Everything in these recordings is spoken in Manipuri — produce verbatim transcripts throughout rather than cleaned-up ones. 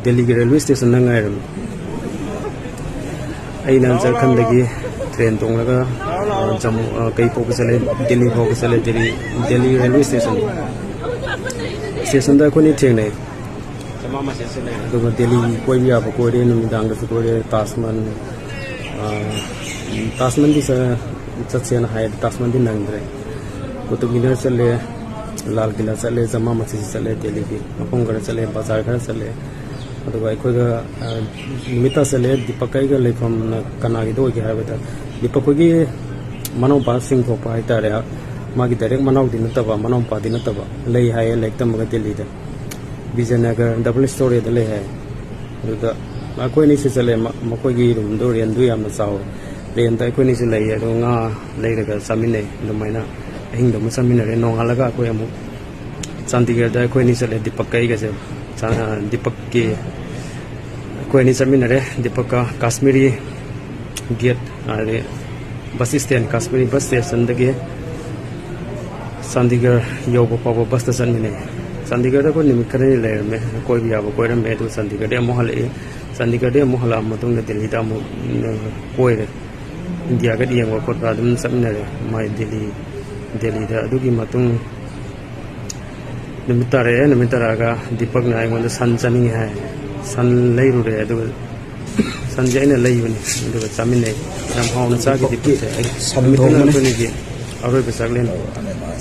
ꯗꯦꯜꯂꯤꯒꯤ ꯔꯦꯜꯋꯦ ꯁ꯭ꯇꯦꯁꯟꯗ ꯉꯥꯏꯔꯝꯃꯤ꯫ ꯑꯩꯅ ꯖꯔꯈꯟꯗꯒꯤ ꯇ꯭ꯔꯦꯟ ꯇꯣꯡꯂꯒ, ꯑ, ꯖꯝꯃꯨ, ꯑ, ꯀꯩ ꯐꯥꯎꯕ ꯆꯠꯂꯦ, ꯗꯦꯜꯂꯤ ꯐꯥꯎꯕ ꯆꯠꯂꯦ, ꯗꯦꯜꯂꯤ, ꯗꯦꯜꯂꯤ ꯔꯦꯜꯋꯦ ꯁ꯭ꯇꯦꯁꯟ, ꯁ꯭ꯇꯦꯁꯟꯗ ꯑꯩꯈꯣꯏꯅꯤ ꯊꯦꯡꯅꯩ꯫ ꯑꯗꯨꯒ ꯗꯦꯜꯂꯤ ꯀꯣꯏꯕ ꯌꯥꯕ ꯀꯣꯏꯔꯦ, ꯅꯨꯃꯤꯗꯥꯡꯗꯁꯨ ꯀꯣꯏꯔꯦ, ꯇꯥꯖ ꯃꯍꯜ, ꯑ, ꯇꯥꯖ ꯃꯍꯜꯗꯤ ꯆ-, ꯆꯠꯁꯦꯅ ꯍꯥꯏ, ꯇꯥꯖ ꯃꯍꯜꯗꯤ ꯅꯪꯗ꯭ꯔꯦ꯫ ꯀꯨꯇꯨꯕ ꯃꯤꯅꯔ ꯆꯠꯂꯦ, ꯂꯥꯜ ꯀꯤꯂꯥ ꯆꯠꯂꯦ, ꯖꯃꯥ ꯃꯁꯖꯤꯗ ꯆꯠꯂꯦ, ꯗꯦꯜꯂꯤꯒꯤ ꯃꯐꯝ ꯈꯔ ꯆꯠꯂꯦ, ꯕꯖꯥꯔ ꯈꯔ ꯆꯠꯂꯦ꯫ ꯑꯗꯨꯒ ꯑꯩꯈꯣꯏꯒ, ꯑ, ꯅꯨꯃꯤꯠ ꯇꯥꯁꯜꯂꯦ꯫ ꯗꯤꯄꯛꯀ ꯑꯩꯒ ꯂꯩꯐꯝꯅ ꯀꯅꯥꯒꯤꯗ ꯑꯣꯏꯒꯦ ꯍꯥꯏꯕꯗ, ꯗꯤꯄꯛ ꯈꯣꯏꯒꯤ ꯃꯅꯥꯎꯄꯥꯁꯤꯡ ꯊꯣꯛꯄ ꯍꯥꯏꯇꯥꯔꯦ, ꯃꯥꯒꯤ ꯗꯥꯏꯔꯦꯛ ꯃꯅꯥꯎꯗꯤ ꯅꯠꯇꯕ, ꯃꯅꯥꯎꯄꯥꯗꯤ ꯅꯠꯇꯕ, ꯂꯩ ꯍꯥꯏꯌꯦ ꯂꯥꯏꯔꯤꯛ ꯇꯝꯃꯒ ꯗꯦꯜꯂꯤꯗ, ꯕꯤꯖꯌꯅꯒꯔ ꯗꯕꯜ ꯁ꯭ꯇꯣꯔꯤꯗ ꯂꯩ ꯍꯥꯏ꯫ ꯑꯗꯨꯗ ꯑꯩꯈꯣꯏ ꯑꯅꯤꯁꯨ ꯆꯠꯂꯦ꯫ ꯃ-, ꯃꯈꯣꯏꯒꯤ ꯔꯨꯝꯗꯣ, ꯔꯦꯟꯗꯣ ꯌꯥꯝꯅ ꯆꯥꯎꯋꯦ꯫ ꯔꯦꯟꯗ ꯑꯩꯈꯣꯏ ꯑꯅꯤꯁꯨ ꯂꯩꯌꯦ, ꯑꯗꯣ ꯉꯥ ꯂꯩꯔꯒ ꯆꯥꯃꯤꯟꯅꯩ꯫ ꯑꯗꯨꯃꯥꯏꯅ ꯑꯍꯤꯡꯗꯣ ꯑꯃ ꯆꯥꯃꯤꯟꯅꯔꯦ꯫ ꯅꯣꯡꯉꯥꯜꯂꯒ ꯑꯩꯈꯣꯏ ꯑꯃꯨꯛ ꯆꯥꯟꯗꯤꯒꯔꯗ ꯑꯩꯈꯣꯏ ꯑꯅꯤ ꯆꯠꯂꯦ, ꯗꯤꯄꯛꯀ ꯑꯩꯒꯁꯦ꯫ ꯆꯥ-, ꯑ, ꯗꯤꯄꯛꯀꯤ ꯑꯩꯈꯣꯏ ꯑꯅꯤ ꯆꯠꯃꯤꯟꯅꯔꯦ꯫ ꯗꯤꯄꯛꯀ ꯀꯥꯁꯃꯤꯔꯤ ꯒꯦꯠ, ꯍꯥꯏꯗꯤ ꯕꯁ ꯁ꯭ꯇꯦꯟ, ꯀꯥꯁꯃꯤꯔꯤ ꯕꯁ ꯁ꯭ꯇꯦꯁꯟꯗꯒꯤ ꯆꯥꯟꯗꯤꯒꯔ ꯌꯧꯕ ꯐꯥꯎꯕ ꯕꯁꯇ ꯆꯠꯃꯤꯟꯅꯩ꯫ ꯆꯥꯟꯗꯤꯒꯔꯗ ꯑꯩꯈꯣꯏ ꯅꯨꯃꯤꯠ ꯈꯔꯅꯤ ꯂꯩꯔꯝꯃꯦ, ꯀꯣꯏꯕ ꯌꯥꯕ ꯀꯣꯏꯔꯝꯃꯦ꯫ ꯑꯗꯨꯒ ꯆꯥꯟꯗꯤꯒꯔꯗꯒꯤ ꯑꯃꯨꯛ ꯍꯜꯂꯛꯏ꯫ ꯆꯥꯟꯗꯤꯒꯔꯗꯒꯤ ꯑꯃꯨꯛ ꯍꯜꯂꯛꯑ ꯃꯇꯨꯡꯗ ꯗꯦꯜꯂꯤꯗ ꯑꯃꯨꯛ, ꯎꯝ, ꯀꯣꯏꯔꯦ꯫ ꯏꯟꯗꯤꯌꯥ ꯒꯦꯠ ꯌꯦꯡꯕ ꯈꯣꯠꯄ ꯑꯗꯨꯝ ꯆꯠꯃꯤꯟꯅꯔꯦ꯫ ꯃꯥꯏ ꯗꯦꯜꯂꯤ, ꯗꯦꯜꯂꯤꯗ꯫ ꯑꯗꯨꯒꯤ ꯃꯇꯨꯡ ꯅꯨꯃꯤꯠ ꯇꯥꯔꯛꯑꯦ꯫ ꯅꯨꯃꯤꯠ ꯇꯥꯔꯛꯑꯒ ꯗꯤꯄꯛꯅ ꯑꯩꯉꯣꯟꯗ ꯁꯟ ꯆꯥꯅꯤꯡꯉꯦ ꯍꯥꯏ꯫ ꯁꯟ ꯂꯩꯔꯨꯔꯦ, ꯑꯗꯨꯒ ꯁꯟꯁꯦ ꯑꯩꯅ ꯂꯩꯕꯅꯤ, ꯑꯗꯨꯒ ꯆꯥꯃꯤꯟꯅꯩ꯫ ꯌꯥꯝ ꯍꯥꯎꯅ ꯆꯥꯈꯤ ꯗꯤꯄꯛꯁꯦ꯫ ꯑꯩ ꯁꯟ ꯅꯨꯃꯤꯠꯇꯨꯅ ꯊꯣꯡꯕꯅꯤ꯫ ꯑꯩꯈꯣꯏꯅꯤꯒꯤ ꯑꯔꯣꯏꯕ ꯆꯥꯛꯂꯦꯟ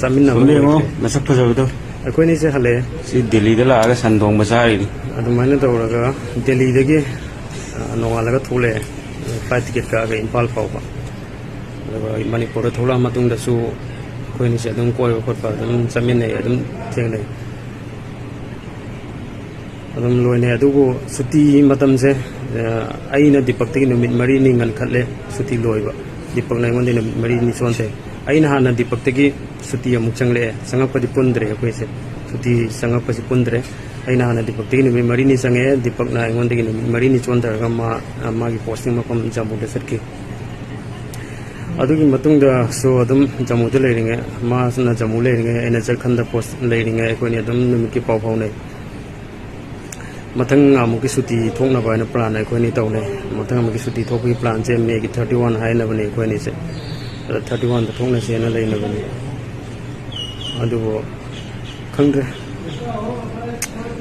ꯆꯥꯃꯤꯟꯅꯕ ꯁꯨꯝ ꯌꯦꯡꯉꯣ, ꯑꯣꯏꯈ꯭ꯔꯦ꯫ ꯃꯁꯛ ꯐꯖꯕꯗꯣ꯫ ꯑꯩꯈꯣꯏꯅꯤꯁꯦ ꯍꯜꯂꯛꯑꯦ꯫ ꯁꯤ ꯗꯦꯜꯂꯤꯗ ꯂꯥꯛꯑꯒ ꯁꯟ ꯊꯣꯡꯕ ꯆꯥꯔꯤꯅꯤ꯫ ꯑꯗꯨꯃꯥꯏꯅ ꯇꯧꯔꯒ ꯗꯦꯜꯂꯤꯗꯒꯤ, ꯑ, ꯅꯣꯡꯉꯥꯜꯂꯒ ꯊꯣꯛꯂꯛꯑꯦ꯫ ꯐ꯭ꯂꯥꯏꯠ ꯇꯤꯀꯦꯠ ꯀꯛꯑꯒ ꯏꯝꯐꯥꯜ ꯐꯥꯎꯕ꯫ ꯑꯗꯨꯒ ꯃꯅꯤꯄꯨꯔꯗ ꯊꯣꯛꯂꯛꯑ ꯃꯇꯨꯡꯗꯁꯨ ꯑꯩꯈꯣꯏꯅꯤꯁꯦ ꯑꯗꯨꯝ ꯀꯣꯏꯕ ꯈꯣꯠꯄ ꯑꯗꯨꯝ ꯆꯠꯃꯤꯟꯅꯩ, ꯑꯗꯨꯝ ꯊꯦꯡꯅꯩ꯫ ꯑꯗꯨꯝ ꯂꯣꯏꯅꯩ꯫ ꯑꯗꯨꯕꯨ ꯁꯨꯇꯤ ꯃꯇꯝꯁꯦ, ꯑ, ꯑꯩꯅ ꯗꯤꯄꯛꯇꯒꯤ ꯅꯨꯃꯤꯠ ꯃꯔꯤꯅꯤ ꯉꯟꯈꯠꯂꯦ ꯁꯨꯇꯤ ꯂꯣꯏꯕ꯫ ꯗꯤꯄꯛꯅ ꯑꯩꯉꯣꯟꯗ ꯅꯨꯃꯤꯠ ꯃꯔꯤꯅꯤ ꯆꯣꯟꯊꯩ꯫ ꯑꯩꯅ ꯍꯥꯟꯅ ꯗꯤꯄꯛꯇꯒꯤ ꯁꯨꯇꯤ ꯑꯃꯨꯛ ꯆꯪꯂꯛꯑꯦ꯫ ꯆꯪꯉꯛꯄꯗꯤ ꯄꯨꯟꯗ꯭ꯔꯦ ꯑꯩꯈꯣꯏꯁꯦ꯫ ꯁꯨꯇꯤ ꯆꯪꯉꯛꯄꯁꯤ ꯄꯨꯟꯗ꯭ꯔꯦ꯫ ꯑꯩꯅ ꯍꯥꯟꯅ ꯗꯤꯄꯛꯇꯒꯤ ꯅꯨꯃꯤꯠ ꯃꯔꯤꯅꯤ ꯆꯪꯉꯛꯑꯦ꯫ ꯗꯤꯄꯛꯅ ꯑꯩꯉꯣꯟꯗꯒꯤ ꯅꯨꯃꯤꯠ ꯃꯔꯤꯅꯤ ꯆꯣꯟꯊꯔꯒ ꯃꯥ, ꯑ, ꯃꯥꯒꯤ ꯄꯣꯁꯇꯤꯡ ꯃꯐꯝ ꯖꯝꯃꯨꯗ ꯆꯠꯈꯤ꯫ ꯑꯗꯨꯒꯤ ꯃꯇꯨꯡꯗꯁꯨ ꯑꯗꯨꯝ ꯖꯝꯃꯨꯗ ꯂꯩꯔꯤꯉꯩ, ꯃꯥꯁꯤꯅ ꯖꯝꯃꯨ ꯂꯩꯔꯤꯉꯩ, ꯑꯩꯅ ꯖꯔꯈꯟꯗ ꯄꯣꯁ ꯂꯩꯔꯤꯉꯩ, ꯑꯩꯈꯣꯏꯅꯤ ꯑꯗꯨꯝ ꯅꯨꯃꯤꯠꯀꯤ ꯄꯥꯎ ꯐꯥꯎꯅꯩ꯫ ꯃꯊꯪ ꯑꯃꯨꯛꯀꯤ ꯁꯨꯇꯤ ꯊꯣꯛꯅꯕ ꯍꯥꯏꯅ ꯄ꯭ꯂꯥꯟ ꯑꯩꯈꯣꯏ ꯑꯅꯤ ꯇꯧꯅꯩ꯫ ꯃꯊꯪ ꯑꯃꯨꯛꯀꯤ ꯁꯨꯇꯤ ꯊꯣꯛꯄꯒꯤ ꯄ꯭ꯂꯥꯟꯁꯦ ꯃꯦꯒꯤ ꯊꯥꯔꯇꯤ ꯋꯥꯟ ꯍꯥꯏꯅꯕꯅꯤ ꯑꯩꯈꯣꯏ ꯑꯅꯤꯁꯦ꯫ ꯑꯗ ꯊꯥꯔꯇꯤ ꯋꯥꯟꯗ ꯊꯣꯛꯅꯁꯦꯅ ꯂꯩꯅꯕꯅꯤ꯫ ꯑꯗꯨꯕꯨ ꯈꯪꯗ꯭ꯔꯦ,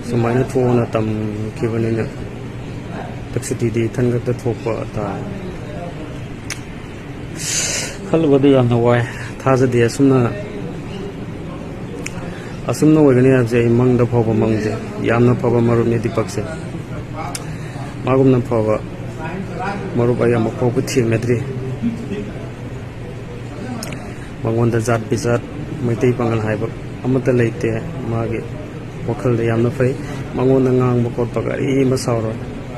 ꯁꯨꯃꯥꯏꯅ ꯊꯣꯛꯑꯣꯅ ꯇꯝꯈꯤꯕꯅꯤꯅ ꯍꯟꯗꯛ ꯁꯨꯇꯤꯗꯤ ꯏꯊꯟ ꯈꯛꯇ ꯊꯣꯛꯄ ꯇꯥꯔꯦ꯫ ꯈꯜꯂꯨꯕꯗ ꯌꯥꯝꯅ ꯋꯥꯏ꯫ ꯊꯥꯖꯗꯦ ꯑꯁꯨꯝꯅ, ꯑꯁꯨꯝꯅ ꯑꯣꯏꯒꯅꯤ ꯍꯥꯏꯕꯁꯦ ꯑꯩ ꯃꯪꯗ ꯐꯥꯎꯕ ꯃꯪꯗꯦ꯫ ꯌꯥꯝꯅ ꯐꯕ ꯃꯔꯨꯞꯅꯤ ꯗꯤꯄꯛꯁꯦ꯫ ꯃꯥꯒꯨꯝꯅ ꯐꯕ ꯃꯔꯨꯞ ꯑꯩ ꯑꯃꯨꯛ ꯐꯥꯎꯕ ꯊꯦꯡꯅꯗ꯭ꯔꯤ꯫ ꯃꯉꯣꯟꯗ ꯖꯥꯠ ꯕꯤꯖꯥꯠ, ꯃꯩꯇꯩ ꯄꯥꯉꯜ ꯍꯥꯏꯕ ꯑꯃꯠꯇ ꯂꯩꯇꯦ꯫ ꯃꯥꯒꯤ ꯋꯥꯈꯜꯗ ꯌꯥꯝꯅ ꯐꯩ꯫ ꯃꯉꯣꯟꯗ ꯉꯥꯡꯕ ꯈꯣꯠꯄ ꯀꯔꯤ ꯑꯃ ꯁꯥꯎꯔꯣꯏ꯫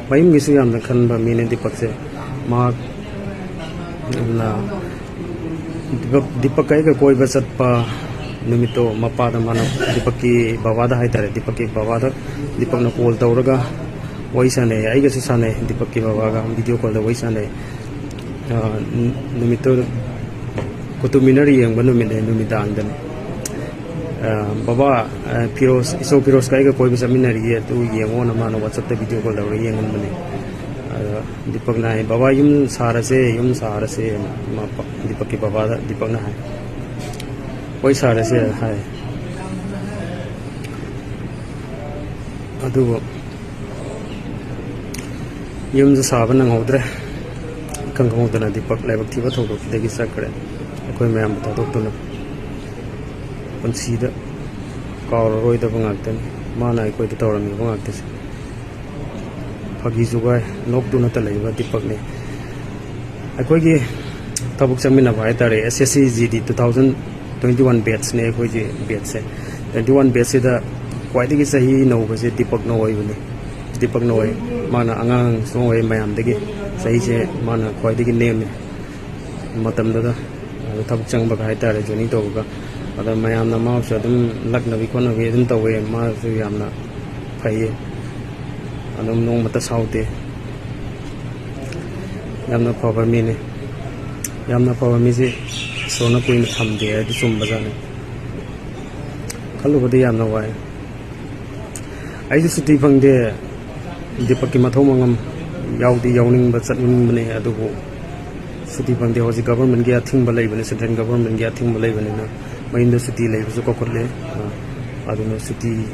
ꯃꯌꯨꯝꯒꯤꯁꯨ ꯌꯥꯝꯅ ꯈꯟꯕ ꯃꯤꯅꯤ ꯗꯤꯄꯛꯁꯦ꯫ ꯃꯍꯥꯛ ꯌꯥꯝꯅ ꯗꯤꯄꯛ, ꯗꯤꯄꯛꯀ ꯑꯩꯒ ꯀꯣꯏꯕ ꯆꯠꯄ ꯅꯨꯃꯤꯠꯇꯣ, ꯃꯄꯥꯗ ꯃꯥꯅ, ꯗꯤꯄꯛꯀꯤ ꯕꯕꯥꯗ ꯍꯥꯏꯇꯥꯔꯦ, ꯗꯤꯄꯛꯀꯤ ꯕꯕꯥꯗ ꯗꯤꯄꯛꯅ ꯀꯣꯜ ꯇꯧꯔꯒ ꯋꯥꯔꯤ ꯁꯥꯟꯅꯩ, ꯑꯩꯒꯁꯨ ꯁꯥꯟꯅꯩ, ꯗꯤꯄꯛꯀꯤ ꯕꯕꯥꯒ ꯚꯤꯗꯤꯑꯣ ꯀꯣꯜꯗ ꯋꯥꯔꯤ ꯁꯥꯟꯅꯩ꯫ ꯑ, ꯅꯨꯃꯤꯠꯇꯨ ꯀꯨꯇꯨꯕ ꯃꯤꯅꯔ ꯌꯦꯡꯕ ꯅꯨꯃꯤꯠꯅꯦ, ꯅꯨꯃꯤꯗꯥꯡꯗꯅꯦ꯫ ꯑ, "ꯕꯕꯥ, ꯑ, ꯐꯤꯔꯣꯁ, ꯏꯁꯧ ꯐꯤꯔꯣꯁꯀ ꯑꯩꯒ ꯀꯣꯏꯕ ꯆꯠꯃꯤꯟꯅꯔꯤꯌꯦ, ꯑꯗꯨ ꯌꯦꯡꯉꯣꯅ" ꯃꯥꯅ WhatsApp-ꯇ ꯚꯤꯗꯤꯑꯣ ꯀꯣꯜ ꯇꯧꯔꯒ ꯌꯦꯡꯍꯟꯕꯅꯦ꯫ ꯑꯗ ꯗꯤꯄꯛꯅ ꯍꯥꯏ, "ꯕꯕꯥ, ꯌꯨꯝ ꯁꯥꯔꯁꯦ, ꯌꯨꯝ ꯁꯥꯔꯁꯦꯅ" ꯃꯥ ꯄ-, ꯗꯤꯄꯛꯀꯤ ꯕꯕꯥꯗ ꯗꯤꯄꯛꯅ ꯍꯥꯏ꯫ "ꯍꯣꯏ, ꯁꯥꯔꯁꯦ" ꯍꯥꯏ꯫ ꯑꯗꯨꯕꯨ ꯌꯨꯝꯁꯨ ꯁꯥꯕ ꯅꯪꯍꯧꯗ꯭ꯔꯦ꯫ ꯏꯈꯪ ꯈꯪꯍꯧꯗꯅ ꯗꯤꯄꯛ ꯂꯥꯏꯕꯛ ꯊꯤꯕ ꯊꯧꯗꯣꯛꯁꯤꯗꯒꯤ ꯆꯠꯈ꯭ꯔꯦ꯫ ꯑꯩꯈꯣꯏ ꯃꯌꯥꯝꯕꯨ ꯊꯥꯗꯣꯛꯇꯨꯅ꯫ ꯄꯨꯟꯁꯤꯗ ꯀꯥꯎꯔꯔꯣꯏꯗꯕ ꯉꯥꯛꯇꯅꯤ꯫ ꯃꯥꯅ ꯑꯩꯈꯣꯏꯗ ꯇꯧꯔꯝꯃꯤꯕ ꯉꯥꯛꯇꯁꯦ꯫ ꯐꯥꯒꯤ ꯖꯨꯒꯥꯏ, ꯅꯣꯛꯇꯨꯅꯇ ꯂꯩꯕ ꯗꯤꯄꯛꯅꯤ꯫ ꯑꯩꯈꯣꯏꯒꯤ ꯊꯕꯛ ꯆꯠꯃꯤꯟꯅꯕ ꯍꯥꯏꯇꯥꯔꯦ, SSC GD two thousand twenty one batch-ꯅꯦ ꯑꯩꯈꯣꯏꯒꯤ batch-ꯁꯦ꯫ Twenty one batch-ꯁꯤꯗ ꯈ꯭ꯋꯥꯏꯗꯒꯤ ꯆꯍꯤ ꯅꯧꯕꯁꯦ ꯗꯤꯄꯛꯅ ꯑꯣꯏꯕꯅꯤ꯫ ꯗꯤꯄꯛꯅ ꯑꯣꯏ꯫ ꯃꯥꯅ ꯑꯉꯥꯡ ꯁꯨꯝ ꯑꯣꯏ ꯃꯌꯥꯝꯗꯒꯤ ꯆꯍꯤꯁꯦ ꯃꯥꯅ ꯈ꯭ꯋꯥꯏꯗꯒꯤ ꯅꯦꯝꯃꯤ꯫ ꯃꯇꯝꯗꯨꯗ ꯑꯗꯨ ꯊꯕꯛ ꯆꯪꯕꯒ ꯍꯥꯏꯇꯥꯔꯦ, joining ꯇꯧꯕꯒ꯫ ꯑꯗ ꯃꯌꯥꯝꯅ ꯃꯥꯕꯨꯁꯨ ꯑꯗꯨꯝ ꯂꯛꯅꯕꯤ ꯈꯣꯠꯅꯕꯤ ꯑꯗꯨꯝ ꯇꯧꯋꯦ꯫ ꯃꯥꯁꯨ ꯌꯥꯝꯅ ꯐꯩꯌꯦ, ꯑꯗꯨꯝ ꯅꯣꯡꯃꯇ ꯁꯥꯎꯗꯦ꯫ ꯌꯥꯝꯅ ꯐꯕ ꯃꯤꯅꯤ꯫ ꯌꯥꯝꯅ ꯐꯕ ꯃꯤꯁꯦ ꯏꯁꯣꯔꯅ ꯀꯨꯏꯅ ꯊꯝꯗꯦ ꯍꯥꯏꯗꯤ ꯆꯨꯝꯕꯖꯥꯠꯅꯤ꯫ ꯈꯜꯂꯨꯕꯗ ꯌꯥꯝꯅ ꯋꯥꯏ꯫ ꯑꯩꯁꯨ ꯁꯨꯇꯤ ꯐꯪꯗꯦ꯫ ꯗꯤꯄꯛꯀꯤ ꯃꯊꯧ ꯃꯉꯝ ꯌꯥꯎꯗꯤ ꯌꯥꯎꯅꯤꯡꯕ, ꯆꯠꯅꯤꯡꯕꯅꯦ, ꯑꯗꯨꯕꯨ ꯁꯨꯇꯤ ꯐꯪꯗꯦ꯫ ꯍꯧꯖꯤꯛ ꯒꯚꯔꯟꯃꯦꯟꯒꯤ ꯑꯊꯤꯡꯕ ꯂꯩꯕꯅꯤ, ꯁꯦꯟꯇ꯭ꯔꯦꯜ ꯒꯚꯔꯟꯃꯦꯟꯒꯤ ꯑꯊꯤꯡꯕ ꯂꯩꯕꯅꯤꯅ ꯃꯌꯨꯝꯗ ꯁꯨꯇꯤ ꯂꯩꯕꯁꯨ ꯀꯧꯈꯠꯂꯦ꯫ ꯑꯗꯨꯅ ꯁꯨꯇꯤ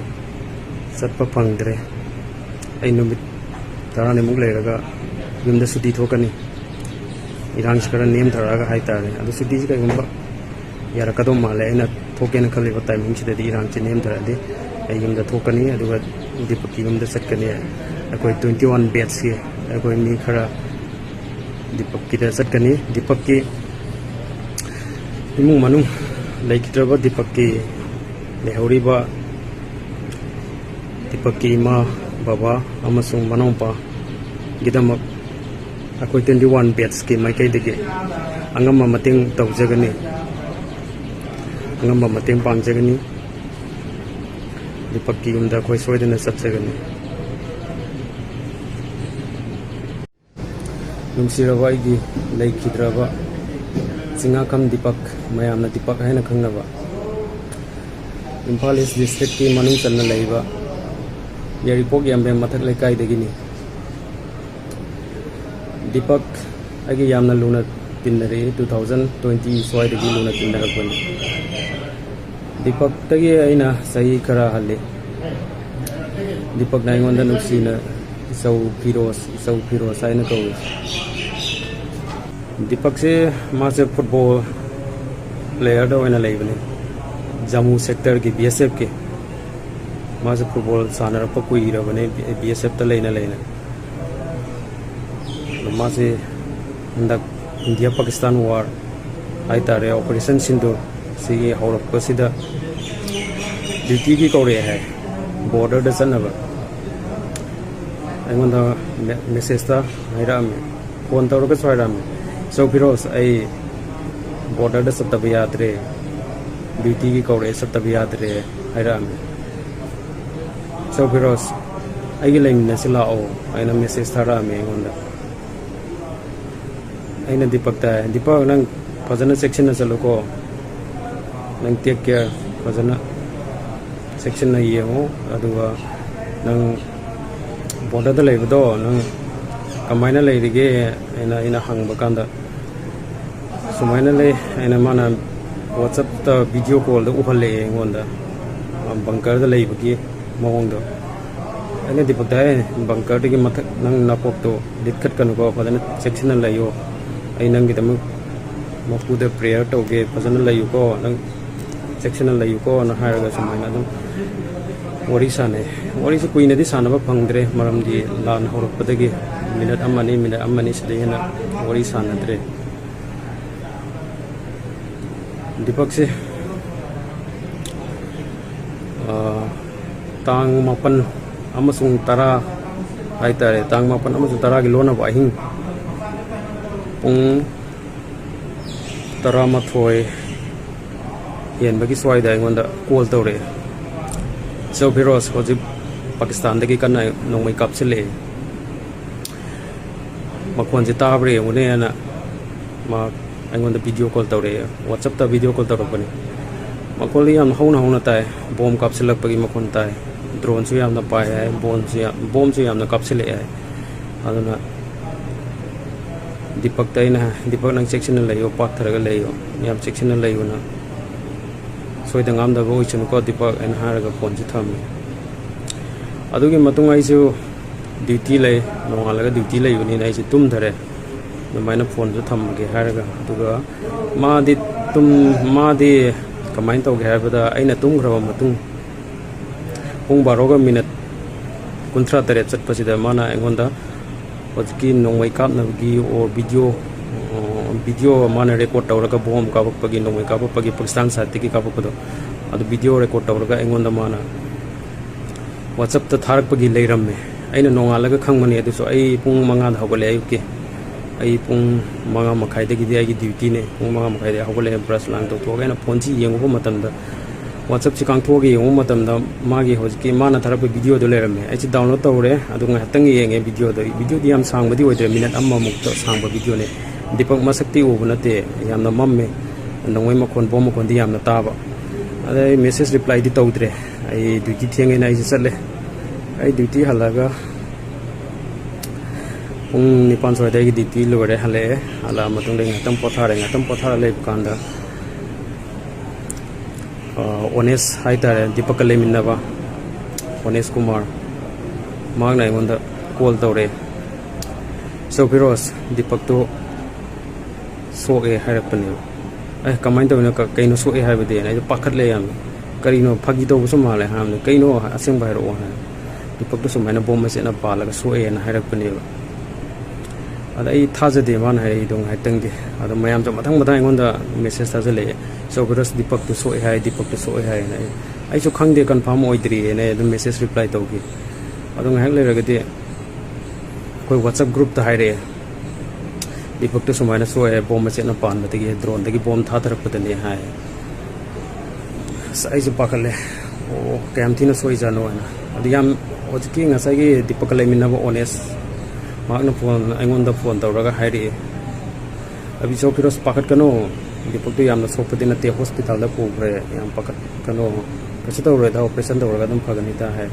ꯆꯠꯄ ꯐꯪꯗ꯭ꯔꯦ꯫ ꯑꯩ ꯅꯨꯃꯤꯠ ꯇꯔꯥꯅꯤꯃꯨꯛ ꯂꯩꯔꯒ ꯌꯨꯝꯗ ꯁꯨꯇꯤ ꯊꯣꯛꯀꯅꯤ꯫ ꯏꯔꯥꯡꯁꯤ ꯈꯔ ꯅꯦꯝꯊꯔꯛꯑꯒ ꯍꯥꯏꯇꯥꯔꯦ꯫ ꯑꯗꯣ ꯁꯨꯇꯤꯁꯤ ꯀꯩꯒꯨꯝꯕ ꯌꯥꯔꯛꯀꯗꯧ ꯃꯥꯜꯂꯦ꯫ ꯑꯩꯅ ꯊꯣꯛꯀꯦꯅ ꯈꯜꯂꯤꯕ ꯇꯥꯏꯃꯤꯡꯁꯤꯗꯗꯤ ꯏꯔꯥꯡꯁꯤ ꯅꯦꯝꯊꯔꯛꯑꯗꯤ ꯑꯩ ꯌꯨꯝꯗ ꯊꯣꯛꯀꯅꯤ, ꯑꯗꯨꯒ ꯗꯤꯄꯛꯀꯤ ꯌꯨꯝꯗ ꯆꯠꯀꯅꯤ꯫ ꯑꯩꯈꯣꯏ ꯇ꯭ꯋꯦꯟꯇꯤ ꯋꯥꯟ ꯕꯦꯠꯁꯀꯤ ꯑꯩꯈꯣꯏ ꯃꯤ ꯈꯔ ꯗꯤꯄꯛꯀꯤꯗ ꯆꯠꯀꯅꯤ꯫ ꯗꯤꯄꯛꯀꯤ ꯏꯃꯨꯡ ꯃꯅꯨꯡ, ꯂꯩꯈꯤꯗ꯭ꯔꯕ ꯗꯤꯄꯛꯀꯤ ꯂꯩꯍꯧꯔꯤꯕ ꯗꯤꯄꯛꯀꯤ ꯏꯃꯥ, ꯕꯕꯥ ꯑꯃꯁꯨꯡ ꯃꯅꯥꯎꯄꯥꯒꯤꯗꯃꯛ ꯑꯩꯈꯣꯏ ꯇ꯭ꯋꯦꯟꯇꯤ ꯋꯥꯟ ꯕꯦꯠꯁꯀꯤ ꯃꯥꯏꯀꯩꯗꯒꯤ ꯑꯉꯝꯕ ꯃꯇꯦꯡ ꯇꯧꯖꯒꯅꯤ, ꯑꯉꯝꯕ ꯃꯇꯦꯡ ꯄꯥꯡꯖꯒꯅꯤ꯫ ꯗꯤꯄꯛꯀꯤ ꯌꯨꯝꯗ ꯑꯩꯈꯣꯏ ꯁꯣꯏꯗꯅ ꯆꯠꯆꯒꯅꯤ꯫ ꯅꯨꯡꯁꯤꯔꯕ ꯑꯩꯒꯤ ꯂꯩꯈꯤꯗ꯭ꯔꯕ ꯆꯤꯡꯉꯥꯈꯝ ꯗꯤꯄꯛ, ꯃꯌꯥꯝꯅ ꯗꯤꯄꯛ ꯍꯥꯏꯅ ꯈꯪꯅꯕ, ꯏꯝꯐꯥꯜ ꯏꯁ ꯗꯤꯁꯇ꯭ꯔꯤꯛꯀꯤ ꯃꯅꯨꯡ ꯆꯟꯅ ꯂꯩꯕ ꯌꯥꯏꯔꯤꯄꯣꯛ ꯌꯥꯝꯕꯦꯝ ꯃꯊꯛ ꯂꯩꯀꯥꯏꯗꯒꯤꯅꯤ꯫ ꯗꯤꯄꯛ ꯑꯩꯒꯤ ꯌꯥꯝꯅ ꯂꯨꯅ ꯇꯤꯟꯅꯔꯛꯏ, ꯇꯨ ꯊꯥꯎꯖꯟ ꯇ꯭ꯋꯦꯟꯇꯤ ꯁ꯭ꯋꯥꯏꯗꯒꯤ ꯂꯨꯅ ꯇꯤꯟꯅꯔꯛꯄꯅꯤ꯫ ꯗꯤꯄꯛꯇꯒꯤ ꯑꯩꯅ ꯆꯍꯤ ꯈꯔ ꯍꯜꯂꯤ꯫ ꯗꯤꯄꯛꯅ ꯑꯩꯉꯣꯟꯗ ꯅꯨꯡꯁꯤꯅ ꯏꯆꯧ ꯐꯤꯔꯣꯁ, ꯏꯆꯧ ꯐꯤꯔꯣꯁ ꯍꯥꯏꯅ ꯀꯧꯏ꯫ ꯗꯤꯄꯛꯁꯦ, ꯃꯥꯁꯦ ꯐꯨꯠꯕꯣꯜ ꯄ꯭ꯂꯦꯌꯔꯗ ꯑꯣꯏꯅ ꯂꯩꯕꯅꯤ, ꯖꯃꯨ ꯁꯦꯛꯇꯔꯒꯤ ꯕꯤ ꯑꯦꯁ ꯑꯦꯐꯀꯤ꯫ ꯃꯥꯁꯦ ꯐꯨꯠꯕꯣꯜ ꯁꯥꯟꯅꯔꯛꯄ ꯀꯨꯏꯔꯕꯅꯤ, ꯕꯤ ꯑꯦꯁ ꯑꯦꯐꯇ ꯂꯩꯅ ꯂꯩꯅ꯫ ꯑꯗꯣ ꯃꯥꯁꯦ ꯍꯟꯗꯛ ꯏꯟꯗꯤꯌꯥ ꯄꯥꯀꯤꯁꯇꯥꯟ ꯋꯥꯔ ꯍꯥꯏꯇꯥꯔꯦ, ꯑꯣꯄꯔꯦꯁꯟ ꯁꯤꯟꯗꯨꯔ ꯁꯤꯒꯤ ꯍꯧꯔꯛꯄꯁꯤꯗ ꯗ꯭ꯌꯨꯇꯤꯒꯤ ꯀꯧꯔꯛꯑꯦ ꯍꯥꯏ, ꯕꯣꯔꯗꯔꯗ ꯆꯠꯅꯕ꯫ ꯑꯩꯉꯣꯟꯗ ꯃꯦ-, ꯃꯦꯁꯦꯖꯇ ꯍꯥꯏꯔꯛꯑꯝꯃꯤ, ꯐꯣꯟ ꯇꯧꯔꯒꯁꯨ ꯍꯥꯏꯔꯛꯑꯝꯃꯤ, "ꯏꯆꯧ ꯐꯤꯔꯣꯁ, ꯑꯩ ꯕꯣꯔꯗꯔꯗ ꯆꯠꯇꯕ ꯌꯥꯗ꯭ꯔꯦ, ꯗ꯭ꯌꯨꯇꯤꯒꯤ ꯀꯧꯔꯛꯑꯦ, ꯆꯠꯇꯕ ꯌꯥꯗ꯭ꯔꯦ" ꯍꯥꯏꯔꯛꯑꯝꯃꯤ꯫ "ꯏꯆꯧ ꯐꯤꯔꯣꯁ, ꯑꯩꯒꯤ ꯂꯩꯃꯤꯟꯅꯁꯤ ꯂꯥꯛꯑꯣ" ꯍꯥꯏꯅ ꯃꯦꯁꯦꯖ ꯊꯥꯔꯛꯑꯝꯃꯤ ꯑꯩꯉꯣꯟꯗ꯫ ꯑꯩꯅ ꯗꯤꯄꯛꯇ ꯍꯥꯏ, "ꯗꯤꯄꯛ, ꯅꯪ ꯐꯖꯅ ꯆꯦꯛꯁꯤꯟꯅ ꯆꯠꯂꯨꯀꯣ, ꯅꯪ ꯇꯦꯛ ꯀꯦꯌꯔ ꯐꯖꯅ ꯆꯦꯛꯁꯤꯟꯅ ꯌꯦꯡꯉꯨ, ꯑꯗꯨꯒ ꯅꯪ ꯕꯣꯔꯗꯔꯗ ꯂꯩꯕꯗꯣ ꯅꯪ ꯀꯃꯥꯏꯅ ꯂꯩꯔꯤꯒꯦ ꯍꯥꯏꯅ ꯑꯩꯅ ꯍꯪꯕ ꯀꯥꯟꯗ, ꯁꯨꯃꯥꯏꯅ ꯂꯩ ꯍꯥꯏꯅ ꯃꯥꯅ WhatsApp-ꯇ video call-ꯗ ꯎꯍꯜꯂꯛꯑꯦ ꯑꯩꯉꯣꯟꯗ, ꯕꯪꯀꯔꯗ ꯂꯩꯕꯒꯤ ꯃꯑꯣꯡꯗꯣ꯫ ꯑꯩꯅ ꯗꯤꯄꯛꯇ ꯍꯥꯏ, "ꯕꯪꯀꯔꯗꯒꯤ ꯃꯊꯛ ꯅꯪ ꯅꯥꯀꯣꯛꯇꯣ ꯂꯤꯠꯈꯠꯀꯅꯨꯀꯣ, ꯐꯖꯅ ꯆꯦꯛꯁꯤꯟꯅ ꯂꯩꯌꯣ꯫ ꯑꯩ ꯅꯪꯒꯤꯗꯃꯛ ꯃꯄꯨꯗ prayer ꯇꯧꯒꯦ, ꯐꯖꯅ ꯂꯩꯌꯨꯀꯣ, ꯅꯪ ꯆꯦꯛꯁꯤꯟꯅ ꯂꯩꯌꯨꯀꯣꯅ" ꯍꯥꯏꯔꯒ ꯁꯨꯃꯥꯏꯅ ꯑꯗꯨꯝ ꯋꯥꯔꯤ ꯁꯥꯟꯅꯩ꯫ ꯋꯥꯔꯤꯁꯦ ꯀꯨꯏꯅꯗꯤ ꯁꯥꯟꯅꯕ ꯐꯪꯗ꯭ꯔꯦ, ꯃꯔꯝꯗꯤ ꯂꯥꯟ ꯍꯧꯔꯛꯄꯗꯒꯤ ꯃꯤꯅꯠ ꯑꯃꯅꯤ, ꯃꯤꯅꯠ ꯑꯃꯅꯤ ꯁꯤꯗꯩ ꯍꯦꯟꯅ ꯋꯥꯔꯤ ꯁꯥꯟꯅꯗ꯭ꯔꯦ꯫ ꯗꯤꯄꯛꯁꯦ, ꯑ, ꯇꯥꯡ ꯃꯥꯄꯟ ꯑꯃꯁꯨꯡ ꯇꯔꯥ ꯍꯥꯏꯇꯥꯔꯦ, ꯇꯥꯡ ꯃꯥꯄꯟ ꯑꯃꯁꯨꯡ ꯇꯔꯥꯒꯤ ꯂꯣꯟꯅꯕ ꯑꯍꯤꯡ ꯄꯨꯡ ꯇꯔꯥꯃꯥꯊꯣꯏ ꯍꯦꯟꯕꯒꯤ ꯁ꯭ꯋꯥꯏꯗ ꯑꯩꯉꯣꯟꯗ call ꯇꯧꯔꯛꯑꯦ꯫ "ꯏꯆꯧ ꯐꯤꯔꯣꯖ, ꯍꯧꯖꯤꯛ ꯄꯥꯀꯤꯁꯇꯥꯟꯗꯒꯤ ꯀꯟꯅ ꯅꯣꯡꯃꯩ ꯀꯥꯞꯁꯤꯜꯂꯛꯑꯦ꯫ ꯃꯈꯣꯟꯁꯦ ꯇꯥꯕ꯭ꯔꯥ ꯌꯦꯡꯉꯨꯅꯦꯅ" ꯃꯥ ꯑꯩꯉꯣꯟꯗ video call ꯇꯧꯔꯛꯑꯦ, WhatsApp-ꯇ video call ꯇꯧꯔꯛꯄꯅꯤ꯫ ꯃꯈꯣꯜꯗꯤ ꯌꯥꯝ ꯍꯧꯅ ꯍꯧꯅ ꯇꯥꯏ, ꯕꯣꯝ ꯀꯥꯞꯁꯤꯜꯂꯛꯄꯒꯤ ꯃꯈꯣꯟ ꯇꯥꯏ, drone-ꯁꯨ ꯌꯥꯝꯅ ꯄꯥꯏ ꯍꯥꯏ, ꯕꯣꯝꯁꯨ ꯌꯥꯝ, ꯕꯣꯝꯁꯨ ꯌꯥꯝꯅ ꯀꯥꯞꯁꯤꯜꯂꯛꯑꯦ ꯍꯥꯏ꯫ ꯑꯗꯨꯅ ꯗꯤꯄꯛꯇ ꯑꯩꯅ ꯍꯥꯏ, "ꯗꯤꯄꯛ, ꯅꯪ ꯆꯦꯛꯁꯤꯟꯅ ꯂꯩꯌꯣ, ꯄꯥꯛꯊꯔꯒ ꯂꯩꯌꯣ, ꯌꯥꯝ ꯆꯦꯛꯁꯤꯟꯅ ꯂꯩꯌꯣꯅ, ꯁꯣꯏꯗ ꯉꯥꯝꯗꯕ ꯑꯣꯏꯁꯅꯨꯀꯣ ꯗꯤꯄꯛ" ꯍꯥꯏꯅ ꯍꯥꯏꯔꯒ ꯐꯣꯟꯁꯦ ꯊꯝꯃꯦ꯫ ꯑꯗꯨꯒꯤ ꯃꯇꯨꯡ ꯑꯩꯁꯨ duty ꯂꯩ, ꯅꯣꯡꯉꯥꯜꯂꯒ duty ꯂꯩꯕꯅꯤꯅ ꯑꯩꯁꯦ ꯇꯨꯝꯊꯔꯦ꯫ ꯑꯗꯨꯃꯥꯏꯅ ꯐꯣꯟꯁꯨ ꯊꯝꯃꯒꯦ ꯍꯥꯏꯔꯒ, ꯑꯗꯨꯒ ꯃꯥꯗꯤ ꯇꯨꯝ-, ꯃꯥꯗꯤ ꯀꯃꯥꯏꯅ ꯇꯧꯒꯦ ꯍꯥꯏꯕꯗ, ꯑꯩꯅ ꯇꯨꯝꯈ꯭ꯔꯕ ꯃꯇꯨꯡ ꯄꯨꯡ ꯕꯥꯔꯣꯒ ꯃꯤꯅꯠ ꯀꯨꯟꯊ꯭ꯔꯥ ꯇꯔꯦꯠ ꯆꯠꯄꯁꯤꯗ ꯃꯥꯅ ꯑꯩꯉꯣꯟꯗ ꯍꯧꯖꯤꯛꯀꯤ ꯅꯣꯡꯃꯩ ꯀꯥꯞꯅꯕꯒꯤ ꯑꯣ video, video ꯃꯥꯅ record ꯇꯧꯔꯒ ꯕꯣꯝ ꯀꯥꯞꯄꯛꯄꯒꯤ, ꯅꯣꯡꯃꯩ ꯀꯥꯞꯄꯛꯄꯒꯤ, ꯄꯥꯀꯤꯁꯇꯥꯟ side-ꯇꯒꯤ ꯀꯥꯞꯄꯛꯄꯗꯣ, ꯑꯗꯨ video record ꯇꯧꯔꯒ ꯑꯩꯉꯣꯟꯗ ꯃꯥꯅ WhatsApp-ꯇ ꯊꯥꯔꯛꯄꯒꯤ ꯂꯩꯔꯝꯃꯦ꯫ ꯑꯩꯅ ꯅꯣꯡꯉꯥꯜꯂꯒ ꯈꯪꯕꯅꯦ, ꯑꯗꯨꯁꯨ ꯑꯩ ꯄꯨꯡ ꯃꯉꯥꯗ ꯍꯧꯒꯠꯂꯦ ꯑꯌꯨꯛꯀꯤ꯫ ꯑꯩ ꯄꯨꯡ ꯃꯉꯥ ꯃꯈꯥꯏꯗꯒꯤꯗꯤ ꯑꯩꯒꯤ duty-ꯅꯦ꯫ ꯄꯨꯡ ꯃꯉꯥ ꯃꯈꯥꯏꯗ ꯍꯧꯒꯠꯂꯛꯑꯦ, brush ꯂꯥꯡ ꯇꯧꯊꯣꯛꯑꯒ ꯑꯩꯅ ꯐꯣꯟꯁꯤ ꯌꯦꯡꯉꯨꯕ ꯃꯇꯝꯗ, WhatsApp-ꯁꯤ ꯀꯥꯡꯊꯣꯛꯑꯒ ꯌꯦꯡꯉꯨꯕ ꯃꯇꯝꯗ ꯃꯥꯒꯤ ꯍꯧꯖꯤꯛꯀꯤ ꯃꯥꯅ ꯊꯥꯔꯛꯄ video-ꯗꯣ ꯂꯩꯔꯝꯃꯦ꯫ ꯑꯩꯁꯦ download ꯇꯧꯔꯦ, ꯑꯗꯨ ꯉꯥꯏꯍꯥꯛꯇꯪ ꯌꯦꯡꯉꯦ video-ꯗꯣ꯫ Video-ꯗꯤ ꯌꯥꯝ ꯁꯥꯡꯕꯗꯤ ꯑꯣꯏꯗ꯭ꯔꯦ, ꯃꯤꯅꯠ ꯑꯃꯃꯨꯛꯇ ꯁꯥꯡꯕ video-ꯅꯦ꯫ ꯗꯤꯄꯛ ꯃꯁꯛꯇꯤ ꯎꯕ ꯅꯠꯇꯦ, ꯌꯥꯝꯅ ꯃꯝꯃꯦ, ꯅꯣꯡꯃꯩ ꯃꯈꯣꯟ, ꯕꯣꯝ ꯃꯈꯣꯟꯗꯤ ꯌꯥꯝꯅ ꯇꯥꯕ꯫ ꯑꯗ ꯑꯩ message reply-ꯗꯤ ꯇꯧꯗ꯭ꯔꯦ꯫ ꯑꯩ duty ꯊꯦꯡꯉꯦꯅ ꯑꯩꯁꯦ ꯆꯠꯂꯦ꯫ ꯑꯩ duty ꯍꯜꯂꯛꯑꯒ ꯄꯨꯡ ꯅꯤꯄꯥꯟ ꯁ꯭ꯋꯥꯏꯗ ꯑꯩꯒꯤ ꯗ꯭ꯌꯨꯇꯤ ꯂꯣꯏꯔꯦ, ꯍꯜꯂꯛꯑꯦ꯫ ꯍꯜꯂꯛꯑ ꯃꯇꯨꯡꯗ ꯑꯩ ꯉꯥꯛꯇꯪ ꯄꯣꯊꯥꯔꯦ꯫ ꯉꯥꯛꯇꯪ ꯄꯣꯊꯥꯔ ꯂꯩꯕ ꯀꯥꯟꯗ, ꯑ, ꯑꯣꯅꯦꯁ ꯍꯥꯏꯇꯥꯔꯦ, ꯗꯤꯄꯛꯀ ꯂꯩꯃꯤꯟꯅꯕ ꯑꯣꯅꯦꯁ ꯀꯨꯃꯥꯔ, ꯃꯍꯥꯛꯅ ꯑꯩꯉꯣꯟꯗ ꯀꯣꯜ ꯇꯧꯔꯛꯑꯦ꯫ "ꯁꯣ ꯐꯤꯔꯣꯖ, ꯗꯤꯄꯛꯇꯨ ꯁꯣꯛꯑꯦ" ꯍꯥꯏꯔꯛꯄꯅꯦꯕ꯫ "ꯑꯦ, ꯀꯃꯥꯏꯅ ꯇꯧꯔꯤꯅꯣ? ꯀ-, ꯀꯩꯅꯣ ꯁꯣꯛꯑꯦ ꯍꯥꯏꯕꯗꯤ?" ꯑꯩꯅ ꯄꯥꯈꯠꯂꯦ ꯌꯥꯝꯅ꯫ "ꯀꯔꯤꯅꯣ, ꯐꯥꯒꯤ ꯇꯧꯕꯁꯨ ꯃꯥꯜꯂꯦ" ꯍꯥꯏꯕꯅꯤ꯫ "ꯀꯩꯅꯣ ꯑꯁꯦꯡꯕ ꯍꯥꯏꯔꯛꯑꯣ" ꯍꯥꯏ꯫ "ꯗꯤꯄꯛꯇꯨ ꯁꯨꯃꯥꯏꯅ ꯕꯣꯝ ꯃꯆꯦꯠꯅ ꯄꯥꯜꯂꯒ ꯁꯣꯛꯑꯦꯅ" ꯍꯥꯏꯔꯛꯄꯅꯦꯕ꯫ ꯑꯗ ꯑꯩ ꯊꯥꯖꯗꯦ ꯃꯥꯅ ꯍꯥꯏꯔꯛꯏꯗꯣ ꯉꯥꯏꯍꯥꯛꯇꯪꯗꯤ꯫ ꯑꯗꯣ ꯃꯌꯥꯝꯁꯨ ꯃꯊꯪ ꯃꯊꯪ ꯑꯩꯉꯣꯟꯗ ꯃꯦꯁꯦꯖ ꯊꯥꯖꯤꯜꯂꯛꯑꯦ, "ꯁꯣ ꯐꯤꯔꯣꯖ, ꯗꯤꯄꯛꯇꯨ ꯁꯣꯛꯑꯦ ꯍꯥꯏ, ꯗꯤꯄꯛꯇꯨ ꯁꯣꯛꯑꯦ" ꯍꯥꯏꯅ꯫ ꯑꯩ, ꯑꯩꯁꯨ ꯈꯪꯗꯦ, ꯀꯟꯐꯥꯔꯝ ꯑꯣꯏꯗ꯭ꯔꯤꯑꯅ ꯑꯩ ꯑꯗꯨꯝ ꯃꯦꯁꯦꯖ ꯔꯤꯄ꯭ꯂꯥꯏ ꯇꯧꯈꯤ꯫ ꯑꯗꯣ ꯉꯥꯏꯍꯥꯛ ꯂꯩꯔꯒꯗꯤ ꯑꯩꯈꯣꯏ ꯋꯥꯆꯞ ꯒ꯭ꯔꯨꯞꯇ ꯍꯥꯏꯔꯛꯑꯦ, "ꯗꯤꯄꯛꯇꯨ ꯁꯨꯃꯥꯏꯅ ꯁꯣꯛꯑꯦ, ꯕꯣꯝ ꯃꯆꯦꯠꯅ ꯄꯥꯟꯕꯗꯒꯤ, ꯗ꯭ꯔꯣꯟꯗꯒꯤ ꯕꯣꯝ ꯊꯥꯊꯔꯛꯄꯗꯅꯦ" ꯍꯥꯏ꯫ ꯑꯁ, ꯑꯩꯁꯨ ꯄꯥꯈꯠꯂꯦ꯫ "ꯑꯣ, ꯀꯌꯥꯝ ꯊꯤꯅ ꯁꯣꯛꯏꯖꯥꯠꯅꯣ?" ꯍꯥꯏꯅ꯫ ꯑꯗꯨ ꯌꯥꯝ, ꯍꯧꯖꯤꯛꯀꯤ ꯉꯁꯥꯏꯒꯤ ꯗꯤꯄꯛꯀ ꯂꯩꯃꯤꯟꯅꯕ ꯑꯣꯅꯦꯁ, ꯃꯍꯥꯛꯅ ꯐꯣꯟ, ꯑꯩꯉꯣꯟꯗ ꯐꯣꯟ ꯇꯧꯔꯒ ꯍꯥꯏꯔꯛꯑꯦ, "ꯑꯕꯤꯁꯣ ꯐꯤꯔꯣꯖ, ꯄꯥꯈꯠꯀꯅꯣ, ꯗꯤꯄꯛꯇꯨ ꯌꯥꯝꯅ ꯁꯣꯛꯄꯗꯤ ꯅꯠꯇꯦ, ꯍꯣꯁꯄꯤꯇꯥꯜꯗ ꯄꯨꯈ꯭ꯔꯦ, ꯌꯥꯝ ꯄꯥꯈꯠꯀꯅꯣ, ꯀꯩꯁꯨ ꯇꯧꯔꯣꯏꯗ, ꯑꯣꯄꯔꯦꯁꯟ ꯇꯧꯔꯒ ꯑꯗꯨꯝ ꯐꯒꯅꯤꯗ" ꯍꯥꯏ꯫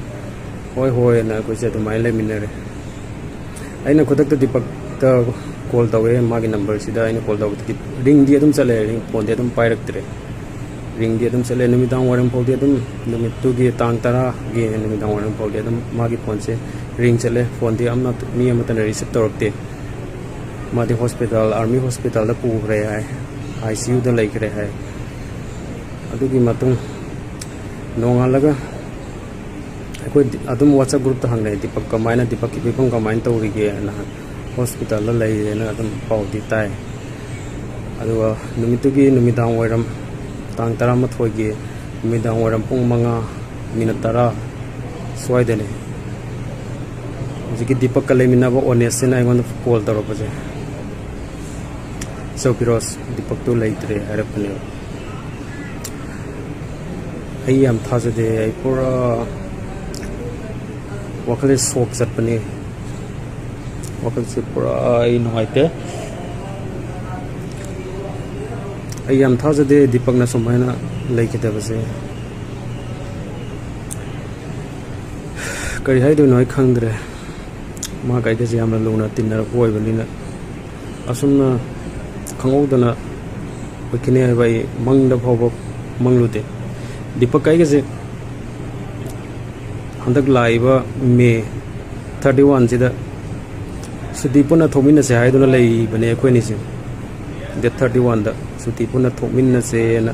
"ꯍꯣꯏ, ꯍꯣꯏ" ꯍꯥꯏꯅ ꯑꯩꯈꯣꯏꯁꯦ ꯑꯗꯨꯃꯥꯏꯅ ꯂꯩꯃꯤꯟꯅꯔꯦ꯫ ꯑꯩꯅ ꯈꯨꯗꯛꯇ ꯗꯤꯄꯛꯇ ꯀꯣꯜ ꯇꯧꯋꯦ, ꯃꯥꯒꯤ ꯅꯝꯕꯔꯁꯤꯗ ꯑꯩꯅ ꯀꯣꯜ ꯇꯧꯕꯗꯗꯤ ꯔꯤꯡꯗꯤ ꯑꯗꯨꯝ ꯆꯠꯂꯦ, ꯔꯤꯡ, ꯐꯣꯟꯗꯤ ꯑꯗꯨꯝ ꯄꯥꯏꯔꯛꯇ꯭ꯔꯦ꯫ ꯔꯤꯡꯗꯤ ꯑꯗꯨꯝ ꯆꯠꯂꯦ, ꯅꯨꯃꯤꯗꯥꯡ ꯋꯥꯏꯔꯝ ꯐꯥꯎꯗꯤ ꯑꯗꯨꯝ, ꯅꯨꯃꯤꯠꯇꯨꯒꯤ ꯇꯥꯡ ꯇꯔꯥꯒꯤ ꯅꯨꯃꯤꯗꯥꯡ ꯋꯥꯏꯔꯝ ꯐꯥꯎꯗꯤ ꯑꯗꯨꯝ ꯃꯥꯒꯤ ꯐꯣꯟꯁꯦ ꯔꯤꯡ ꯆꯠꯂꯦ, ꯐꯣꯟꯗꯤ ꯑꯃ, ꯃꯤ ꯑꯃꯠꯇꯅ ꯔꯤꯁꯤꯞ ꯇꯧꯔꯛꯇꯦ꯫ ꯃꯥꯗꯤ ꯍꯣꯁꯄꯤꯇꯥꯜ, ꯑꯥꯔꯃꯤ ꯍꯣꯁꯄꯤꯇꯥꯜꯗ ꯄꯨꯈ꯭ꯔꯦ ꯍꯥꯏ, ꯑꯥꯏ ꯁꯤ ꯌꯨꯗ ꯂꯩꯈ꯭ꯔꯦ ꯍꯥꯏ꯫ ꯑꯗꯨꯒꯤ ꯃꯇꯨꯡ ꯅꯣꯡꯉꯥꯜꯂꯒ ꯑꯩꯈꯣꯏ ꯗꯤ-, ꯑꯗꯨꯝ ꯋꯥꯆꯞ ꯒ꯭ꯔꯨꯞꯇ ꯍꯪꯅꯩ, "ꯗꯤꯄꯛ ꯀꯃꯥꯏꯅ, ꯗꯤꯄꯛꯀꯤ ꯐꯤꯕꯝ ꯀꯃꯥꯏꯅ ꯇꯧꯔꯤꯒꯦꯅ?" ꯍꯣꯁꯄꯤꯇꯥꯜꯗ ꯂꯩꯔꯦꯅ ꯑꯗꯨꯝ ꯄꯥꯎꯗꯤ ꯇꯥꯏ꯫ ꯑꯗꯨꯒ ꯅꯨꯃꯤꯠꯇꯨꯒꯤ ꯅꯨꯃꯤꯗꯥꯡ ꯋꯥꯏꯔꯝ, ꯇꯥꯡ ꯇꯔꯥꯃꯥꯊꯣꯏꯒꯤ ꯅꯨꯃꯤꯗꯥꯡ ꯋꯥꯏꯔꯝ ꯄꯨꯡ ꯃꯉꯥ ꯃꯤꯅꯠ ꯇꯔꯥ ꯁ꯭ꯋꯥꯏꯗꯅꯤ ꯍꯧꯖꯤꯛꯀꯤ ꯗꯤꯄꯛꯀ ꯂꯩꯃꯤꯟꯅꯕ ꯑꯣꯅꯦꯁꯁꯤꯅ ꯑꯩꯉꯣꯟꯗ ꯀꯣꯜ ꯇꯧꯔꯛꯄꯁꯦ꯫ "ꯁꯣ ꯐꯤꯔꯣꯖ, ꯗꯤꯄꯛꯇꯨ ꯂꯩꯇ꯭ꯔꯦ" ꯍꯥꯏꯔꯛꯄꯅꯦꯕ꯫ ꯑꯩ ꯌꯥꯝ ꯊꯥꯖꯗꯦ, ꯑꯩ ꯄꯨꯔꯥ ꯋꯥꯈꯜꯁꯦ ꯁꯣꯛ ꯆꯠꯄꯅꯦ꯫ ꯋꯥꯈꯜꯁꯦ ꯄꯨꯔꯥ ꯑꯩ ꯅꯨꯡꯉꯥꯏꯇꯦ꯫ ꯑꯩ ꯌꯥꯝ ꯊꯥꯖꯗꯦ ꯗꯤꯄꯛꯅ ꯁꯨꯃꯥꯏꯅ ꯂꯩꯈꯤꯗꯕꯁꯦ꯫ ꯀꯔꯤ ꯍꯥꯏꯗꯣꯏꯅꯣ ꯑꯩ ꯈꯪꯗ꯭ꯔꯦ꯫ ꯃꯍꯥꯛ ꯑꯩꯒꯁꯦ ꯌꯥꯝꯅ ꯂꯨꯅ ꯇꯤꯟꯅꯔꯛꯄ ꯑꯣꯏꯕꯅꯤꯅ, ꯑꯁꯨꯝꯅ ꯈꯪꯍꯧꯗꯅ ꯑꯣꯏꯈꯤꯅꯤ ꯍꯥꯏꯕ ꯑꯩ ꯃꯪꯗ ꯐꯥꯎꯕ ꯃꯪꯂꯨꯗꯦ꯫ ꯗꯤꯄꯛ ꯑꯩꯒꯁꯦ ꯍꯟꯗꯛ ꯂꯥꯛꯏꯕ ꯃꯦ ꯊꯥꯔꯇꯤ ꯋꯥꯟꯁꯤꯗ ꯁꯨꯇꯤ ꯄꯨꯟꯅ ꯊꯣꯛꯃꯤꯟꯅꯁꯦ ꯍꯥꯏꯗꯨꯅ ꯂꯩꯕꯅꯦ ꯑꯩꯈꯣꯏꯅꯤꯁꯦ꯫ ꯗꯦꯠ ꯊꯥꯔꯇꯤ ꯋꯥꯟꯗ ꯁꯨꯇꯤ ꯄꯨꯟꯅ ꯊꯣꯛꯃꯤꯟꯅꯁꯦꯅ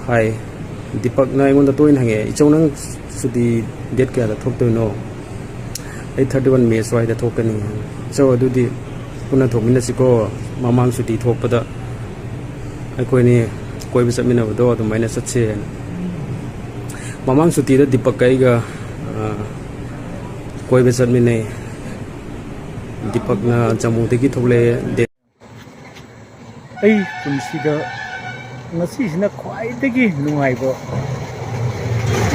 ꯍꯥꯏ꯫ ꯗꯤꯄꯛꯅ ꯑꯩꯉꯣꯟꯗ ꯇꯣꯏꯅ ꯍꯪꯉꯛꯑꯦ, "ꯏꯆꯧ, ꯅꯪ ꯁꯨꯇꯤ ꯗꯦꯠ ꯀꯌꯥꯗ ꯊꯣꯛꯇꯣꯏꯅꯣ?" "ꯑꯩ ꯊꯥꯔꯇꯤ ꯋꯥꯟ ꯃꯦ ꯁ꯭ꯋꯥꯏꯗ ꯊꯣꯛꯀꯅꯤ꯫" "ꯏꯆꯧ, ꯑꯗꯨꯗꯤ ꯄꯨꯟꯅ ꯊꯣꯛꯃꯤꯟꯅꯁꯤꯀꯣ, ꯃꯃꯥꯡ ꯁꯨꯇꯤ ꯊꯣꯛꯄꯗ ꯑꯩꯈꯣꯏꯅꯤ ꯀꯣꯏꯕ ꯆꯠꯃꯤꯟꯅꯕꯗꯣ ꯑꯗꯨꯃꯥꯏꯅ ꯆꯠꯁꯦꯅ꯫" ꯃꯃꯥꯡ ꯁꯨꯇꯤꯗ ꯗꯤꯄꯛꯀ ꯑꯩꯒ, ꯑ, ꯀꯣꯏꯕ ꯆꯠꯃꯤꯟꯅꯩ꯫ ꯗꯤꯄꯛꯅ ꯖꯝꯃꯨꯗꯒꯤ ꯊꯣꯛꯂꯛꯑꯦ꯫ ꯗꯦ-, ꯑꯩ ꯄꯨꯟꯁꯤꯗ ꯉꯁꯤꯁꯤꯅ ꯈ꯭ꯋꯥꯏꯗꯒꯤ ꯅꯨꯡꯉꯥꯏꯕ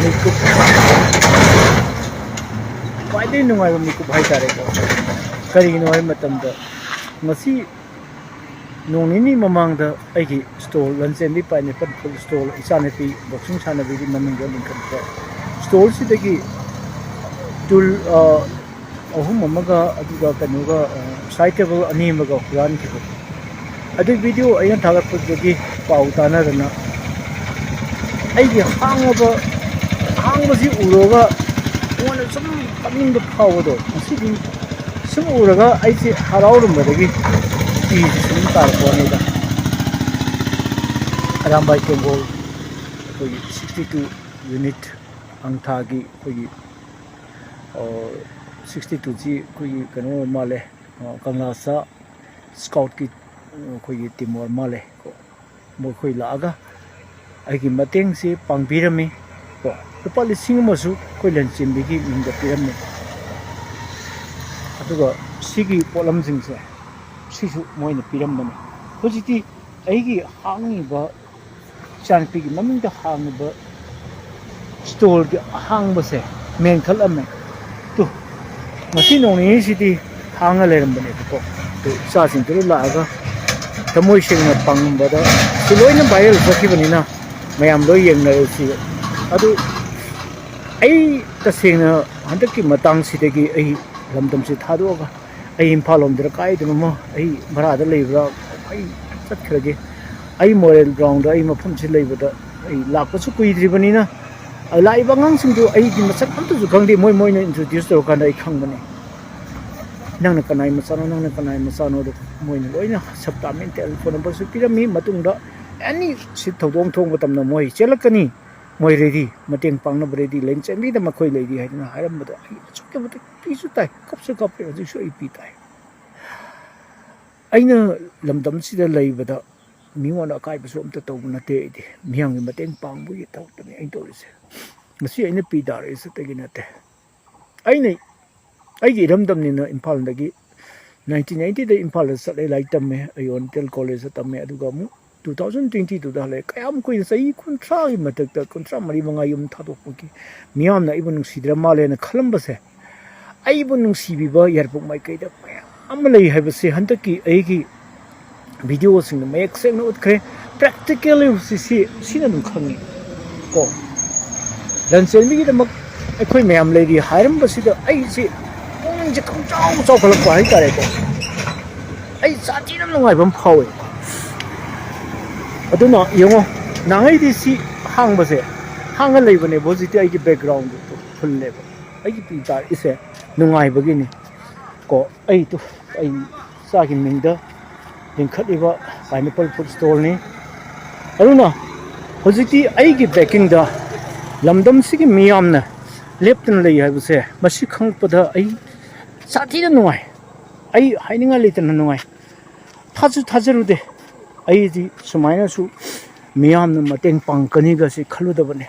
ꯃꯤꯀꯨꯞ, ꯈ꯭ꯋꯥꯏꯗꯒꯤ ꯅꯨꯡꯉꯥꯏꯕ ꯃꯤꯀꯨꯞ ꯍꯥꯏꯇꯥꯔꯦꯀꯣ꯫ ꯀꯔꯤꯒꯤꯅꯣ ꯍꯥꯏꯕ ꯃꯇꯝꯗ, ꯉꯁꯤ ꯅꯣꯡ ꯅꯤꯅꯤ ꯃꯃꯥꯡꯗ ꯑꯩꯒꯤ ꯁ꯭ꯇꯣꯜ, ꯂꯟꯆꯦꯟꯕꯤ ꯄꯥꯏꯅꯦꯄꯜ ꯐꯨꯗ ꯁ꯭ꯇꯣꯜ, ꯏꯆꯥꯅꯨꯄꯤ ꯕꯣꯛꯁꯤꯡ ꯁꯥꯟꯅꯕꯤꯒꯤ ꯃꯃꯤꯡꯗ ꯂꯤꯡꯈꯠꯄ ꯁ꯭ꯇꯣꯜꯁꯤꯗꯒꯤ ꯇꯨꯜ, ꯑ, ꯑꯍꯨꯝ ꯑꯃꯒ, ꯑꯗꯨꯒ ꯀꯩꯅꯣꯒ, ꯑ, ꯁꯥꯏꯠ ꯇꯦꯕꯜ ꯑꯅꯤ ꯑꯃꯒ ꯍꯨꯔꯥꯟꯈꯤꯕ꯫ ꯑꯗꯨ ꯚꯤꯗꯤꯑꯣ ꯑꯩꯅ ꯊꯥꯒꯠꯄꯗꯒꯤ ꯄꯥꯎ ꯇꯥꯅꯗꯅ ꯑꯩꯒꯤ ꯍꯥꯡꯉꯕ, ꯑꯍꯥꯡꯕꯁꯤ ꯎꯔꯒ ꯑꯩꯉꯣꯟꯗ ꯁꯨꯝ ꯀꯞꯅꯤꯡꯕ ꯐꯥꯎꯕꯗꯣ, ꯉꯁꯤꯗꯤ ꯁꯨꯝ ꯎꯔꯒ ꯑꯩꯁꯦ ꯍꯔꯥꯎꯔꯝꯕꯗꯒꯤ ꯄꯤꯁꯦ ꯁꯨꯝ ꯇꯥꯔꯛꯄ ꯋꯥꯅꯤꯗ꯫ ꯑꯔꯥꯝꯕꯥꯏ ꯇꯦꯡꯒꯣꯜ ꯑꯩꯈꯣꯏꯒꯤ sixty two unit ꯑꯪꯊꯥꯒꯤ ꯑꯩꯈꯣꯏꯒꯤ, ꯑ, sixty two ꯁꯤ ꯑꯩꯈꯣꯏꯒꯤ ꯀꯩꯅꯣ ꯑꯣꯏ ꯃꯥꯜꯂꯦ, ꯑ, ꯀꯪꯂꯥꯁꯥ ꯁ꯭ꯀꯥꯎꯠꯀꯤ, ꯑ, ꯑꯩꯈꯣꯏꯒꯤ ꯇꯤꯝ ꯑꯣꯏ ꯃꯥꯜꯂꯦ꯫ ꯀꯣ, ꯃꯈꯣꯏ ꯂꯥꯛꯑꯒ ꯑꯩꯒꯤ ꯃꯇꯦꯡꯁꯤ ꯄꯥꯡꯕꯤꯔꯝꯃꯤ꯫ ꯀꯣ, ꯂꯨꯄꯥ ꯂꯤꯁꯤꯡ ꯑꯃꯁꯨ ꯑꯩꯈꯣꯏ ꯂꯟꯆꯦꯟꯕꯤꯒꯤ ꯃꯤꯡꯗ ꯄꯤꯔꯝꯃꯤ꯫ ꯑꯗꯨꯒ ꯁꯤꯒꯤ ꯄꯣꯠꯂꯝꯁꯤꯡꯁꯦ ꯁꯤꯁꯨ ꯃꯣꯏꯅ ꯄꯤꯔꯝꯕꯅꯤ꯫ ꯍꯧꯖꯤꯛꯇꯤ ꯑꯩꯒꯤ ꯍꯥꯡꯉꯤꯕ, ꯏꯆꯥꯅꯨꯄꯤꯒꯤ ꯃꯃꯤꯡꯗ ꯍꯥꯡꯉꯤꯕ ꯁ꯭ꯇꯣꯜꯒꯤ ꯑꯍꯥꯡꯕꯁꯦ ꯃꯦꯟꯈꯠꯂꯝꯃꯦ꯫ ꯇꯨ, ꯉꯁꯤ ꯅꯣꯡ ꯅꯤꯅꯤꯁꯤꯗꯤ ꯍꯥꯡꯉ ꯂꯩꯔꯝꯕꯅꯦꯕꯀꯣ꯫ ꯑꯗꯨ ꯏꯆꯥꯁꯤꯡꯗꯨ ꯂꯣꯏ ꯂꯥꯛꯑꯒ ꯊꯃꯣꯏ ꯁꯦꯡꯅ ꯄꯥꯡꯕꯗ ꯁꯤ ꯂꯣꯏꯅ ꯚꯥꯏꯔꯦꯜ ꯆꯠꯈꯤꯕꯅꯤꯅ ꯃꯌꯥꯝ ꯂꯣꯏ ꯌꯦꯡꯅꯔꯁꯤ꯫ ꯑꯗꯨ ꯑꯩ ꯇꯁꯦꯡꯅ ꯍꯟꯗꯛꯀꯤ ꯃꯇꯥꯡꯁꯤꯗꯒꯤ ꯑꯩ ꯂꯝꯗꯝꯁꯤ ꯊꯥꯗꯣꯛꯑꯒ ꯑꯩ ꯏꯝꯐꯥꯜ ꯂꯣꯝꯗꯔ ꯀꯥꯏꯗꯅꯣꯃ ꯑꯩ ꯚꯔꯥꯗ ꯂꯩꯕ꯭ꯔꯥ, ꯑꯩ ꯆꯠꯈ꯭ꯔꯒꯦ꯫ ꯑꯩ ꯃꯣꯔꯦꯜ ꯒ꯭ꯔꯥꯎꯟꯗ ꯑꯩ ꯃꯐꯝꯁꯤ ꯂꯩꯕꯗ ꯑꯩ ꯂꯥꯛꯄꯁꯨ ꯀꯨꯏꯗ꯭ꯔꯤꯕꯅꯤꯅ, ꯂꯥꯛꯏꯕ ꯑꯉꯥꯡꯁꯤꯡꯗꯨ ꯑꯩꯗꯤ ꯃꯁꯛ ꯑꯝꯇꯁꯨ ꯈꯪꯗꯦ꯫ ꯃꯣꯏ ꯃꯣꯏꯅ ꯏꯟꯇ꯭ꯔꯣꯗ꯭ꯌꯨꯁ ꯇꯧꯔꯀꯥꯟꯗ ꯑꯩ ꯈꯪꯕꯅꯤ꯫ ꯅꯪꯅ ꯀꯅꯥꯏ ꯃꯆꯥꯅꯣ, ꯅꯪꯅ ꯀꯅꯥꯏ ꯃꯆꯥꯅꯣꯗꯣ ꯃꯣꯏꯅ ꯂꯣꯏꯅ ꯁꯞ ꯇꯥꯃꯤꯟ ꯇꯦꯂꯤꯐꯣꯟ ꯅꯝꯕꯔꯁꯨ ꯄꯤꯔꯝꯃꯤ꯫ ꯃꯇꯨꯡꯗ ꯑꯦꯅꯤ ꯁꯤ ꯊꯧꯗꯣꯛ ꯑꯃ ꯊꯣꯛꯄ ꯃꯇꯝꯗ ꯃꯣꯏ ꯆꯦꯜꯂꯛꯀꯅꯤ, ꯃꯣꯏ ꯔꯦꯗꯤ, ꯃꯇꯦꯡ ꯄꯥꯡꯅꯕ ꯔꯦꯗꯤ, ꯂꯟꯆꯦꯟꯕꯤꯗ ꯃꯈꯣꯏ ꯂꯩꯔꯤ ꯍꯥꯏꯗꯅ ꯍꯥꯏꯔꯝꯕꯗꯣ ꯑꯩ ꯑꯁꯨꯛꯀꯤ ꯃꯇꯤꯛ ꯄꯤꯁꯨ ꯇꯥꯏ, ꯀꯞꯁꯨ ꯀꯞꯄꯦ, ꯍꯧꯖꯤꯛꯁꯨ ꯑꯩ ꯄꯤ ꯇꯥꯏ꯫ ꯑꯩꯅ ꯂꯝꯗꯝꯁꯤꯗ ꯂꯩꯕꯗ ꯃꯤꯉꯣꯟꯗ ꯑꯀꯥꯏꯕꯁꯨ ꯑꯝꯇ ꯇꯧꯕ ꯅꯠꯇꯦ꯫ ꯑꯩꯗꯤ ꯃꯤꯌꯥꯝꯒꯤ ꯃꯇꯦꯡ ꯄꯥꯡꯕꯒꯤ ꯊꯕꯛꯇꯅꯤ ꯑꯩꯅ ꯇꯧꯔꯤꯁꯦ꯫ ꯉꯁꯤ ꯑꯩꯅ ꯄꯤ ꯇꯥꯔꯛꯏꯁꯦ ꯑꯇꯩꯒꯤ ꯅꯠꯇꯦ꯫ ꯑꯩꯅ ꯑꯩꯒꯤ ꯏꯔꯝꯗꯝꯅꯤꯅ ꯏꯝꯐꯥꯜꯗꯒꯤ ꯅꯥꯏꯟꯇꯤꯟ ꯑꯩꯠꯇꯤꯗ ꯏꯝꯐꯥꯜꯗ ꯆꯠꯂꯦ, ꯂꯥꯏꯔꯤꯛ ꯇꯝꯃꯦ, ꯑꯩ ꯑꯣꯔꯤꯌꯦꯟꯇꯦꯜ ꯀꯣꯂꯦꯖꯇ ꯇꯝꯃꯦ꯫ ꯑꯗꯨꯒ ꯑꯃꯨꯛ ꯇꯨ ꯊꯥꯎꯖꯟ ꯇ꯭ꯋꯦꯟꯇꯤ ꯇꯨꯗ ꯍꯜꯂꯛꯑꯦ꯫ ꯀꯌꯥꯝ ꯀꯨꯏꯅ, ꯆꯍꯤ ꯀꯨꯟꯊ꯭ꯔꯥꯒꯤ ꯃꯊꯛꯇ, ꯀꯨꯟꯊ꯭ꯔꯥ ꯃꯔꯤ ꯃꯉꯥ ꯌꯨꯝ ꯊꯥꯗꯣꯛꯄꯒꯤ ꯃꯤꯌꯥꯝꯅ ꯑꯩꯕꯨ ꯅꯨꯡꯁꯤꯗ꯭ꯔ ꯃꯥꯜꯂꯦꯅ ꯈꯜꯂꯝꯕꯁꯦ, ꯑꯩꯕꯨ ꯅꯨꯡꯁꯤꯕꯤꯕ ꯌꯥꯏꯔꯤꯄꯣꯛ ꯃꯥꯏꯀꯩꯗ ꯃꯌꯥꯝ ꯑꯃ ꯂꯩ ꯍꯥꯏꯕꯁꯦ ꯍꯟꯗꯛꯀꯤ ꯑꯩꯒꯤ ꯚꯤꯗꯤꯑꯣꯁꯤꯡꯅ ꯃꯌꯦꯛ ꯁꯦꯡꯅ ꯎꯠꯈ꯭ꯔꯦ꯫ ꯄ꯭ꯔꯦꯛꯇꯤꯀꯦꯜꯂꯤ ꯁꯤ, ꯁꯤ, ꯁꯤꯅ ꯑꯗꯨꯝ ꯈꯪꯉꯤ ꯀꯣ꯫ ꯂꯟꯆꯦꯟꯕꯤꯒꯤꯗꯃꯛ ꯑꯩꯈꯣꯏ ꯃꯌꯥꯝ ꯂꯩꯔꯤ ꯍꯥꯏꯔꯝꯕꯁꯤꯗ ꯑꯩꯁꯦ ꯄꯨꯛꯅꯤꯡꯁꯦ ꯈꯪꯆꯥꯎ ꯆꯥꯎꯈꯠꯂꯛꯄ ꯍꯥꯏꯇꯥꯔꯦꯀꯣ꯫ ꯑꯩ ꯁꯥꯊꯤꯅ ꯅꯨꯡꯉꯥꯏꯕ ꯑꯃ ꯐꯥꯎꯋꯦ꯫ ꯑꯗꯨꯅ ꯌꯦꯡꯉꯣ, ꯅꯍꯥꯟꯉꯩꯗꯤ ꯁꯤ ꯍꯥꯡꯕꯁꯦ, ꯍꯥꯡꯉ ꯂꯩꯕꯅꯦꯕ, ꯍꯧꯖꯤꯛꯇꯤ ꯑꯩꯒꯤ ꯕꯦꯛꯒ꯭ꯔꯥꯎꯟꯗꯨ ꯐꯨꯜꯅꯦꯕ꯫ ꯑꯩꯒꯤ ꯄꯤ ꯇꯥꯔꯛꯏꯁꯦ ꯅꯨꯡꯉꯥꯏꯕꯒꯤꯅꯤ ꯀꯣ꯫ ꯑꯩꯗꯨ, ꯑꯩ ꯏꯆꯥꯒꯤ ꯃꯤꯡꯗ ꯂꯤꯡꯈꯠꯂꯤꯕ ꯄꯥꯏꯅꯦꯄꯜ ꯐꯨꯗ ꯁ꯭ꯇꯣꯜꯅꯤ꯫ ꯑꯗꯨꯅ ꯍꯧꯖꯤꯛꯇꯤ ꯑꯩꯒꯤ ꯕꯦꯛꯀꯤꯡꯗ ꯂꯝꯗꯝꯁꯤꯒꯤ ꯃꯤꯌꯥꯝꯅ ꯂꯦꯞꯇꯅ ꯂꯩ ꯍꯥꯏꯕꯁꯦ, ꯃꯁꯤ ꯈꯪꯂꯛꯄꯗ ꯑꯩ ꯁꯥꯊꯤꯅ ꯅꯨꯡꯉꯥꯏ꯫ ꯑꯩ ꯍꯥꯏꯅꯤꯡꯉꯥꯏ ꯂꯩꯇꯅ ꯅꯨꯡꯉꯥꯏ꯫ ꯊꯥꯖ-, ꯊꯥꯖꯔꯨꯗꯦ ꯑꯩꯗꯤ ꯁꯨꯃꯥꯏꯅꯁꯨ ꯃꯤꯌꯥꯝꯅ ꯃꯇꯦꯡ ꯄꯥꯡꯒꯅꯤꯒꯁꯤ ꯈꯜꯂꯨꯗꯕꯅꯤ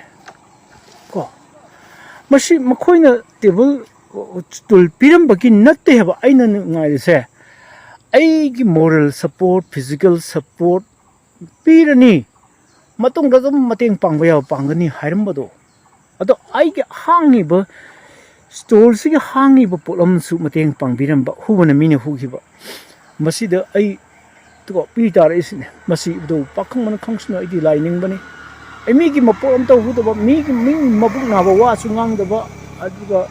ꯀꯣ꯫ ꯃꯁꯤ ꯃꯈꯣꯏꯅ ꯇꯦꯕꯜ, ꯁ꯭ꯇꯨꯜ ꯄꯤꯔꯝꯕꯒꯤ ꯅꯠꯇꯦ ꯍꯥꯏꯕ ꯑꯩꯅ ꯅꯨꯡꯉꯥꯏꯔꯤꯁꯦ꯫ ꯑꯩꯒꯤ ꯃꯣꯔꯦꯜ ꯁꯄꯣꯔꯠ, ꯐꯤꯖꯤꯀꯦꯜ ꯁꯄꯣꯔꯠ ꯄꯤꯔꯅꯤ, ꯃꯇꯨꯡꯗ ꯑꯗꯨꯝ ꯃꯇꯦꯡ ꯄꯥꯡꯕ ꯌꯥꯕ ꯄꯥꯡꯒꯅꯤ ꯍꯥꯏꯔꯝꯕꯗꯣ꯫ ꯑꯗꯣ ꯑꯩꯒꯤ ꯍꯥꯡꯉꯤꯕ ꯁ꯭ꯇꯣꯜꯁꯤꯒꯤ ꯍꯥꯡꯉꯤꯕ ꯄꯣꯠꯂꯝꯁꯨ ꯃꯇꯦꯡ ꯄꯥꯡꯕꯤꯔꯝꯕ, ꯍꯨꯕꯅ ꯃꯤꯅ ꯍꯨꯈꯤꯕ꯫ ꯃꯁꯤꯗ ꯑꯩ ꯀꯣ, ꯄꯤ ꯇꯥꯔꯛꯏꯁꯤꯅꯦ꯫ ꯃꯁꯤ ꯎꯕꯗ ꯄꯥꯈꯪꯕꯅ ꯈꯪꯁꯅꯨ, ꯑꯩꯗꯤ ꯂꯥꯏ ꯅꯤꯡꯕꯅꯤ꯫ ꯑꯩ ꯃꯤꯒꯤ ꯃꯄꯣꯠ ꯑꯝꯇ ꯍꯨꯗꯕ, ꯃꯤꯒꯤ, ꯃꯤ ꯃꯕꯨꯛ ꯅꯥꯕ ꯋꯥꯁꯨ ꯉꯥꯡꯗꯕ, ꯑꯗꯨꯒ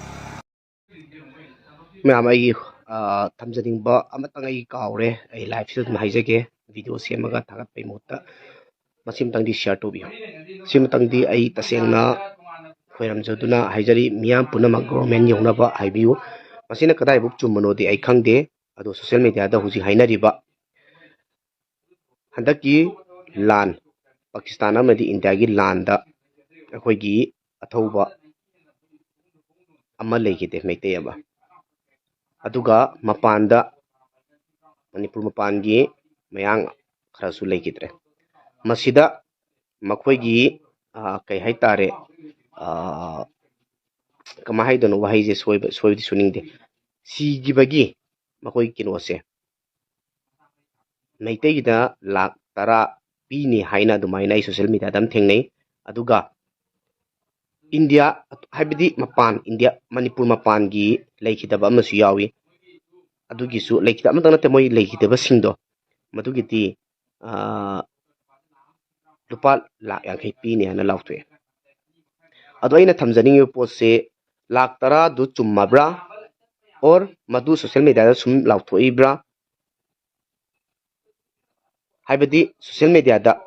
ꯃꯌꯥꯝ ꯑꯩꯒꯤ, ꯑ, ꯊꯝꯖꯅꯤꯡꯕ ꯑꯃꯇꯪ ꯑꯩ ꯀꯥꯎꯔꯦ, ꯑꯩ live ꯁꯤꯗ ꯑꯗꯨꯝ ꯍꯥꯏꯖꯒꯦ, video ꯁꯦꯝꯃꯒ ꯊꯥꯒꯠꯄꯩ ꯃꯍꯨꯠꯇ꯫ ꯃꯁꯤꯃꯇꯪꯗꯤ share ꯇꯧꯕꯤꯌꯨ꯫ ꯁꯤꯃꯇꯪꯗꯤ ꯑꯩ ꯇꯁꯦꯡꯅ ꯈꯣꯏꯔꯝꯖꯗꯨꯅ ꯍꯥꯏꯖꯔꯤ, ꯃꯤꯌꯥꯝ ꯄꯨꯝꯅꯃꯛ government ꯌꯧꯅꯕ ꯍꯥꯏꯕꯤꯌꯨ꯫ ꯃꯁꯤꯅ ꯀꯗꯥꯏꯐꯥꯎ ꯆꯨꯝꯕꯅꯣꯗꯤ ꯑꯩ ꯈꯪꯗꯦ, ꯑꯗꯣ social media ꯗ ꯍꯧꯖꯤꯛ ꯍꯥꯏꯅꯔꯤꯕ ꯍꯟꯗꯛꯀꯤ ꯂꯥꯟ, ꯄꯥꯀꯤꯁꯇꯥꯟ ꯑꯃꯗꯤ ꯏꯟꯗꯤꯌꯥꯒꯤ ꯂꯥꯟꯗ ꯑꯩꯈꯣꯏꯒꯤ ꯑꯊꯧꯕ ꯑꯃ ꯂꯩꯈꯤꯗꯦ, ꯃꯩꯇꯩ ꯑꯃ꯫ ꯑꯗꯨꯒ ꯃꯄꯥꯟꯗ, ꯃꯅꯤꯄꯨꯔ ꯃꯄꯥꯟꯒꯤ ꯃꯌꯥꯡ ꯈꯔꯁꯨ ꯂꯩꯈꯤꯗ꯭ꯔꯦ꯫ ꯃꯁꯤꯗ ꯃꯈꯣꯏꯒꯤ, ꯑ, ꯀꯩ ꯍꯥꯏꯇꯥꯔꯦ, ꯑ, ꯀꯃꯥꯏ ꯍꯥꯏꯗꯣꯏꯅꯣ, ꯋꯥꯍꯩꯁꯦ ꯁꯣꯏꯕ-, ꯁꯣꯏꯕꯗꯤ ꯁꯣꯏꯅꯤꯡꯗꯦ꯫ ꯁꯤꯈꯤꯕꯒꯤ ꯃꯈꯣꯏꯒꯤ ꯀꯩꯅꯣꯁꯦ, ꯃꯩꯇꯩꯒꯤꯗ ꯂꯥꯈ ꯇꯔꯥ ꯄꯤꯅꯤ ꯍꯥꯏꯅ ꯑꯗꯨꯃꯥꯏꯅ ꯑꯩ social media ꯗ ꯑꯃ ꯊꯦꯡꯅꯩ꯫ ꯑꯗꯨꯒ ꯏꯟꯗꯤꯌꯥ, ꯍꯥꯏꯕꯗꯤ ꯃꯄꯥꯟ, ꯏꯟꯗꯤꯌꯥ, ꯃꯅꯤꯄꯨꯔ ꯃꯄꯥꯟꯒꯤ ꯂꯩꯈꯤꯗꯕ ꯑꯃꯁꯨ ꯌꯥꯎꯏ꯫ ꯑꯗꯨꯒꯤꯁꯨ ꯂꯩꯈꯤꯗꯕ ꯑꯃꯇꯪ ꯅꯠꯇꯦ, ꯃꯣꯏ ꯂꯩꯈꯤꯗꯕꯁꯤꯡꯗꯣ, ꯃꯗꯨꯒꯤꯗꯤ, ꯑ, ꯂꯨꯄꯥ ꯂꯥꯈ ꯌꯥꯡꯈꯩ ꯄꯤꯅꯤ ꯍꯥꯏꯅ ꯂꯥꯎꯊꯣꯛꯑꯦ꯫ ꯑꯗꯣ ꯑꯩꯅ ꯊꯝꯖꯅꯤꯡꯉꯤꯕ ꯄꯣꯠꯁꯦ, ꯂꯥꯈ ꯇꯔꯥꯗꯨ ꯆꯨꯝꯃꯕ꯭ꯔꯥ, or ꯃꯗꯨ social media ꯗ ꯁꯨꯝ ꯂꯥꯎꯊꯣꯛꯏꯕ꯭ꯔꯥ? ꯍꯥꯏꯕꯗꯤ social media ꯗ